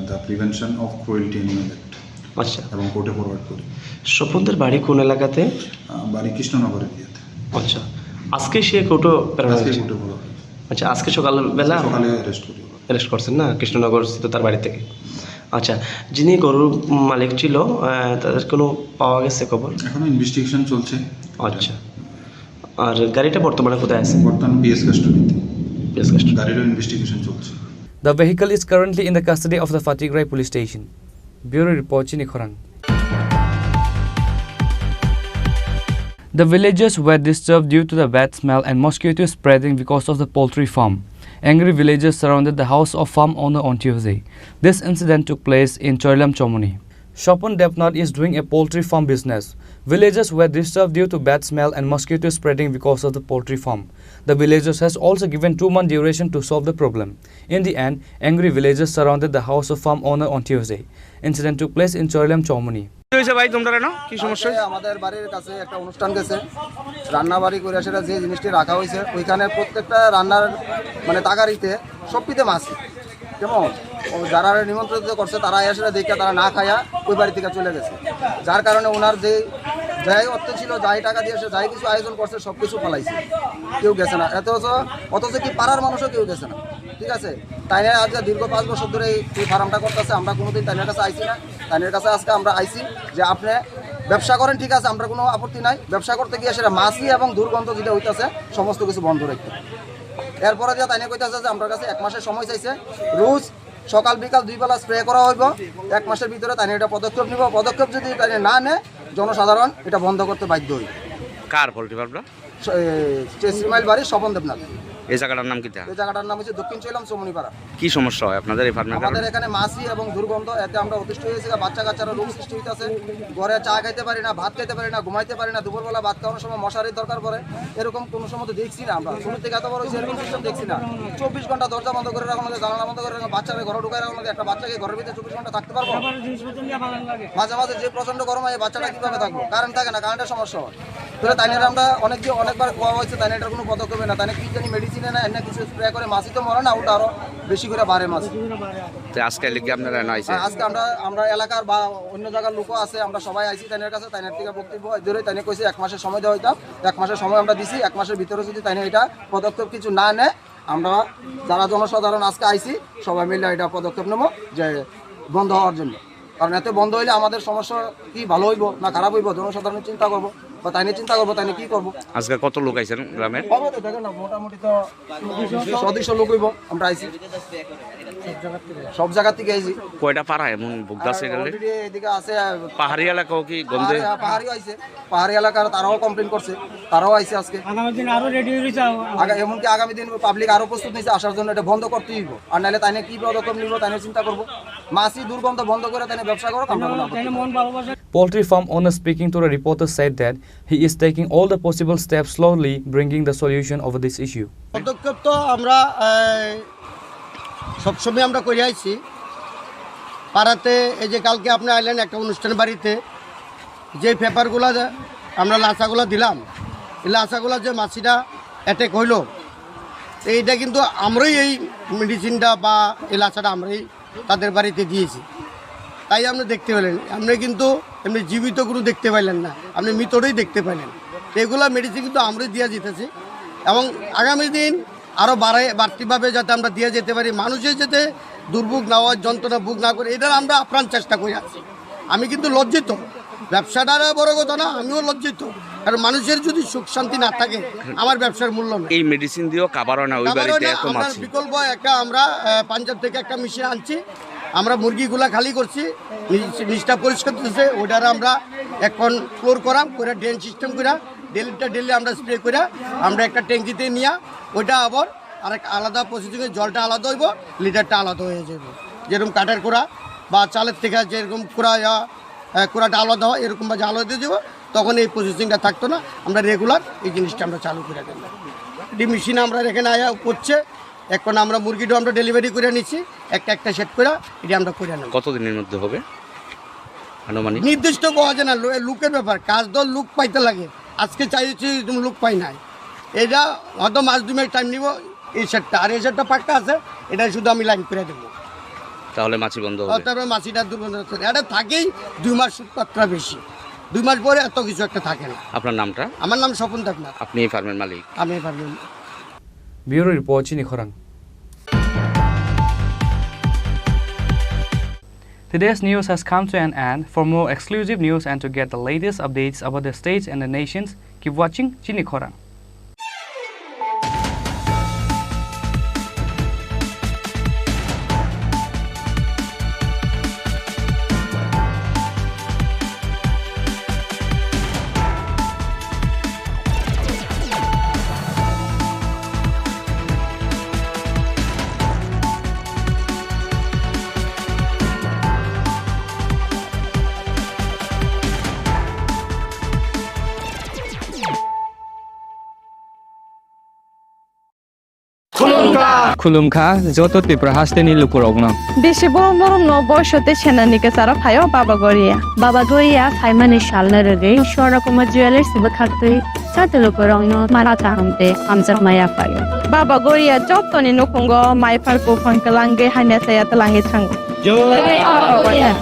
the prevention of cruelty animal act. আচ্ছা। এবং কোর্টে ফরওয়ার্ড করি। স্বপনদের বাড়ি কোন এলাকাতে? আহ, বাড়ি কৃষ্ণনগর এরিয়াতে। আচ্ছা, আজকে সে কোর্টে প্রেরণ আজকে হয়েছে? কোর্টে ফরওয়ার্ড হয়েছে। আচ্ছা, আজকে সকালবেলা? সকালে অ্যারেস্ট করি ওকে। অ্যারেস্ট করছেন না, কৃষ্ণনগর স্থিত তার বাড়ি থেকে। আচ্ছা, যিনি গরুর মালিক ছিল, আহ, তাদের কোনো পাওয়া গেছে খবর? এখনো ইনভেস্টিগেশন চলছে। আচ্ছা, আর গাড়িটা বর্তমানে কোথায় আছে? বর্তমানে পিএস কাস্টডিতে। PS custody. গাড়িরও ইনভেস্টিগেশন চলছে। The vehicle is currently in the custody of the Fatikrai Police Station. Bureau Report, Chini Khorang. The villagers were disturbed due to the bad smell and mosquitoes spreading because of the poultry farm. Angry villagers surrounded the house of farm owner on Tuesday. This incident took place in Choilam Chomoni. Shopon Debnath is doing a poultry farm business. Villagers were disturbed due to bad smell and mosquitoes spreading because of the poultry farm. The villagers has also given two month duration to solve the problem. In the end, angry villagers surrounded the house of farm owner on Tuesday. Incident took place in Choilam Chomoni. কি হয়েছে ভাই তোমরা, না কি সমস্যা? আজকে আমাদের বাড়ির কাছে একটা অনুষ্ঠান গেছে, রান্নাবাড়ি করে সেটা যে জিনিসটি রাখা হয়েছে, ওইখানে প্রত্যেকটা রান্নার মানে তাগারিতে সবটিতে মাছি। কেমন? ও যারা নিমন্ত্রিত করছে, তারা এসে দেখে তারা না খায়া ওই বাড়ি থেকে চলে গেছে, যার কারণে ওনার যে যাই অর্থ ছিল, যাই টাকা দিয়ে সে যাই কিছু আয়োজন করছে, সব কিছু ফালাইছে, কেউ গেছে না। এত অথচ, অথচ কি পাড়ার মানুষও কেউ গেছে না, ঠিক আছে? তাই নিয়ে আজকে দীর্ঘ পাঁচ বছর ধরে এই, এই ফার্মটা করতেছে, আমরা কোনোদিন তাইনের কাছে আইছি না। তাইনের কাছে আজকে আমরা আইছি যে আপনি ব্যবসা করেন, ঠিক আছে, আমরা কোনো আপত্তি নাই। ব্যবসা করতে গিয়ে সেটা মাছি এবং দুর্গন্ধ যেটা হইতাছে, সমস্ত কিছু বন্ধ রাখতে। এরপরে যে তাইনে কইতাছে যে আমরার কাছে এক মাসের সময় চাইছে, রোজ সকাল বিকাল দুই বেলা স্প্রে করা হইব। এক মাসের ভিতরে তাইনে এটা পদক্ষেপ নিব। পদক্ষেপ যদি তাইনে না নেয়, জনসাধারণ এটা বন্ধ করতে বাধ্য হইব। কার পোল্ট্রি ফার্মটা? স-, এ, চেসিমাইল বাড়ি স্বপন দেবনাথ। এই জায়গাটার নাম কিতা? এই জায়গাটার নাম হচ্ছে দক্ষিণ চৈলাম চমুনিপাড়া। কি সমস্যা হয় আপনাদের এই ফার্মের আমাদের কারণে? এখানে মাছি এবং দুর্গন্ধ, এতে আমরা অতিষ্ঠ হয়েছি, বাচ্চা কাচ্চারা রোগ সৃষ্টি হইতাছে। ঘরে চা খাইতে পারি না, ভাত খাইতে পারি না, ঘুমাইতে পারি না। দুপুরবেলা ভাত খাওয়ানোর সময় মশারির দরকার পড়ে, এরকম কোনো সময় তো দেখছি না আমরা। শুরু থেকে এত বড় হয়েছে, এরকম সিস্টেম দেখছি না। চব্বিশ ঘন্টা দরজা বন্ধ করে রাখা লাগে, জানালা বন্ধ করে রাখা লাগে, বাচ্চারা ঘরে ঢুকায় রাখা লাগে। একটা বাচ্চাকে ঘরর ভিতরে চব্বিশ ঘন্টা থাকতে পারবো? আবার জিনিসপত্র নিয়ে ভালো লাগে। মাঝে মাঝে যে প্রচণ্ড গরম হয়, বাচ্চাটা কিভাবে থাকবো? কারেন্ট থাকে না, কারেন্টের সমস্যা হয়। তাহলে তাইনের আমরা অনেক দিন অনেকবার কোয়া হয়েছে, তাইনের এটার কোনো পদক্ষেপ না, তাইনে কি জানি মেডিসিনে না, এনে কিছু স্প্রে করে মাছি তো মরে না, উল্টা আরো বেশি করে বাড়ে মাছি। তো আজকে লিখে আপনারা এনে আইছে? হ্যাঁ, আজকে আমরা, আমরা এলাকার বা অন্য জায়গার লোকও আছে, আমরা সবাই আইছি তাইনের কাছে, তাইনের থেকে বক্তব্য ধরে তাইনে কইছে এক মাসের সময় দেওয়া হইতাম, এক মাসের সময় আমরা দিছি, এক মাসের ভিতরে যদি তাইনে এটা পদক্ষেপ কিছু না নেয়, আমরা যারা জনসাধারণ আজকে আইছি, সবাই মিলে এটা পদক্ষেপ নেবো যে বন্ধ হওয়ার জন্য। কারণ এতে বন্ধ হইলে আমাদের সমস্যা কি ভালো হইব না খারাপ হইব, জনসাধারণ চিন্তা করবো, বা তাই নিয়ে চিন্তা করবো, তাই নিয়ে কি করবো। আজকে কত লোক আইছেন গ্রামের? হবে তো, দেখেন না, মোটামুটি তো সদৃশ্য লোক হইব। আমরা আইছি সব জায়গা থেকে আইছি। কয়টা পাড়া এমন ভুগতাছে আর গেলে? Already এদিকে আছে, পাহাড়ি এলাকাও কি গন্ধে? পাহাড়ি, পাহাড়িও আইছে, পাহাড়ি এলাকার তারাও কমপ্লেন করছে, তারাও আইছে আজকে। আগামী দিন আরো রেডি হয়ে যাও। আগা-, এমনকি আগামী দিন পাবলিক আরো প্রস্তুত হইছে আসার জন্য, এটা বন্ধ করতেই হইব। আর নাহলে তাই নিয়ে কি পদক্ষেপ নিব, তাই নিয়ে চিন্তা করবো। মাছি দুর্গন্ধ বন্ধ করে তাই নিয়ে ব্যবসা করো, আমরা কোনো আপত্তি নেই। Poultry farm owner speaking to the reporter said that he is taking all the possible steps slowly bringing the solution over this issue. পদক্ষেপ তো আমরা, আহ, সবসময় আমরা করে আইছি। পাড়াতে এই যে কালকে আপনি আইলেন একটা অনুষ্ঠান বাড়িতে, যে পেপারগুলা যে আমরা লাচাগুলা দিলাম, এই লাচাগুলা যে মাছিটা অ্যাটাক হইলো, এইটা কিন্তু আমরাই এই মেডিসিনটা বা এই লাচাটা আমরাই তাদের বাড়িতে দিয়েছি। তাই আপনি দেখতে পেলেন, আপনি কিন্তু এমনি জীবিত গরু দেখতে পাইলেন না, আপনি মৃতটাই দেখতে পাইলেন। তো এগুলা মেডিসিন কিন্তু আমরাই দিয়ে দিতেছি এবং আগামী দিন আরও বাড়াই, বাড়তিভাবে যাতে আমরা দিয়ে যেতে পারি, মানুষের যাতে দুর্ভোগ না হয়, যন্ত্রণা ভোগ না করে, এটার আমরা আপ্রাণ চেষ্টা করে আছি। আমি কিন্তু লজ্জিত, ব্যবসাটা আর বড় কথা না, আমিও লজ্জিত। কারণ মানুষের যদি সুখ শান্তি না থাকে, আমার ব্যবসার মূল্য নেই। এই মেডিসিন দিয়েও কাভার হয় না ওই তারপরে বাড়িতে না, এত আমরা মাছি। বিকল্প একটা আমরা, আহ, পাঞ্জাব থেকে একটা মেশিন আনছি, আমরা মুরগিগুলা খালি করছি, নিচ-, নিচটা পরিষ্কার করতেছে, ওটার আমরা এখন ফ্লোর করাম, করে ড্রেন সিস্টেম করে, ডেলিটা ডেলি আমরা স্প্রে করে, আমরা একটা ট্যাঙ্কিতে নিয়ে ওইটা আবার আরেক আলাদা প্রসেসিংয়ে জলটা আলাদা হইব, লিটারটা আলাদা হয়ে যাবে। যেরকম কাঠের কুড়া বা চালের থেকে যেরকম কুড়া, আহ, কুড়াটা আলাদা হয়, এরকম ভাবে আলাদা দিব, তখন এই প্রসেসিংটা থাকতো না। আমরা রেগুলার এই জিনিসটা আমরা চালু করে দেবো। এটি মেশিন আমরা এখানে আয়া করছে, এখন আমরা মুরগিটাও আমরা ডেলিভারি করে নিচ্ছি, একটা একটা সেট করে এটি আমরা করে নেব। কতদিনের মধ্যে হবে আনুমানিক? নির্দিষ্ট পাওয়া যায় না, লো-, লোকের ব্যাপার, কাজ তো লোক পাইতে লাগে। আজকে চাইছি, তুমি লোক পাই নাই, এটা হয়তো মাস দুই মাস টাইম নিব। এই সেটটা আর এই সেটটা পাক্কা আছে, এটা শুধু আমি লাইন করে দেবো। তাহলে মাছি বন্ধ হবে? তারপরে মাছিটা দুর্গন্ধ আছে, এটা থাকেই দুই মাস মাত্রা বেশি, দুই মাস পরে এত কিছু একটা থাকে না। আপনার নামটা? আমার নাম স্বপন দেবনাথ। আপনি এই ফার্মের মালিক? আমি এই ফার্মের। Bureau report, Chini Khorang. Today's news has come to an end. For more exclusive news and to get the latest updates about the states and the nations, keep watching Chini Khorang. Khulumkha joto Tripura hasteni lukurokno. Bisi borom borom no boiso tei senani kwcharo phaio Baba Goria. Baba Goria phaimani salno rwgwi Swarna Kumar Jewellers bwkhaktwi joto lukurokno mara kaham tei hamjakma yaphaio. Baba Goria jotoni nukhungo maiphar buphang kwlangwi hamya chaya twlangwi thango. Jai Baba Goria.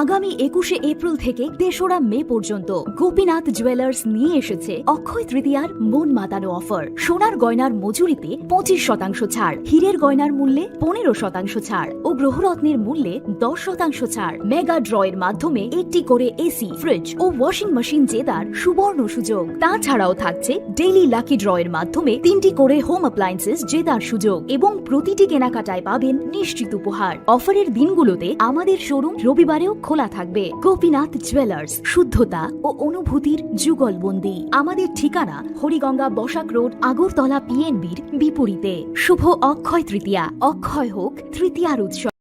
আগামী একুশে এপ্রিল থেকে তেসরা মে পর্যন্ত গোপীনাথ জুয়েলার্স নিয়ে এসেছে অক্ষয় তৃতীয়ার মন মাতানো অফার। সোনার গয়নার মজুরিতে পঁচিশ শতাংশ ছাড়, হীরের গয়নার মূল্যে পনেরো শতাংশ ছাড় ও গ্রহরত্নের মূল্যে দশ শতাংশ ছাড়। মেগা ড্রয়ের মাধ্যমে একটি করে এসি, ফ্রিজ ও ওয়াশিং মেশিন জেতার সুবর্ণ সুযোগ। তাছাড়াও থাকছে ডেইলি লাকি ড্রয়ের মাধ্যমে তিনটি করে হোম অ্যাপ্লায়েন্সেস জেতার সুযোগ এবং প্রতিটি কেনাকাটায় পাবেন নিশ্চিত উপহার। অফারের দিনগুলোতে আমাদের শোরুম রবিবারেও খোলা থাকবে। গোপীনাথ জুয়েলার্স, শুদ্ধতা ও অনুভূতির যুগলবন্দি। আমাদের ঠিকানা হরিগঙ্গা বসাক রোড, আগরতলা পিএনবির বিপরীতে। শুভ অক্ষয় তৃতীয়া, অক্ষয় হোক তৃতীয়ার উৎসব।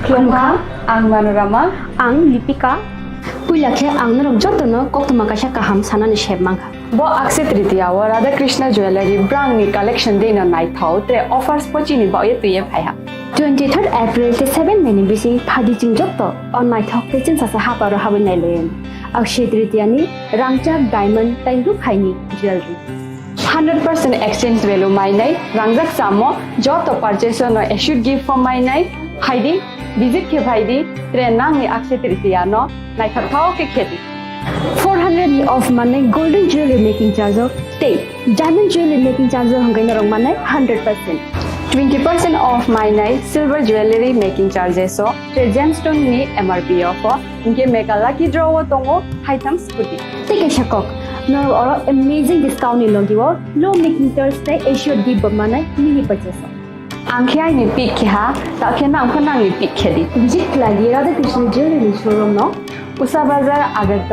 Khulumkha, ang Manorama. Ang Lipika. Puila khe ang norok jotono koktwma kaisa kaham sanani sep mankha. Bo Akshaya Tritiya o Radha Krishna Jewellery brangni collection deino naithok tre offers pochini baoye twiye phaiha. Twenty-third April tei seven May ni bising phadi chwng joto o naithok tei chwngsasa haparo habwi nailaio. Akshaya Tritiya ni rangchak diamond tei rukhaini jewellery. Hundred percent exchange value mainai, rangjak chamo, joto purchase no assured gift form mainai, phaidi, visit khe phaidi, tre nangni Akshaya Tritiya no naithok thao khe khedi. Four hundred ni off manai golden jewelry making charge o tei diamond jewelry making charge o hwnkhai norok manai hundred percent. Twenty percent off mainai silver jewelry making charges o tre gemstone ni M R P o pho. Hinkhe mega lucky draw o tongo haitham scooty. Tei kaisa kok, norok oro amazing discount ni logi o low making charge tei assured gift bo manai mini purchase o. Ang khe aini pick khe ha, ta khe nang pho nangni pick khe di. Visit khlai di Radha Krishna Jewelry ni showroom no. Usa Bazar, Agartala.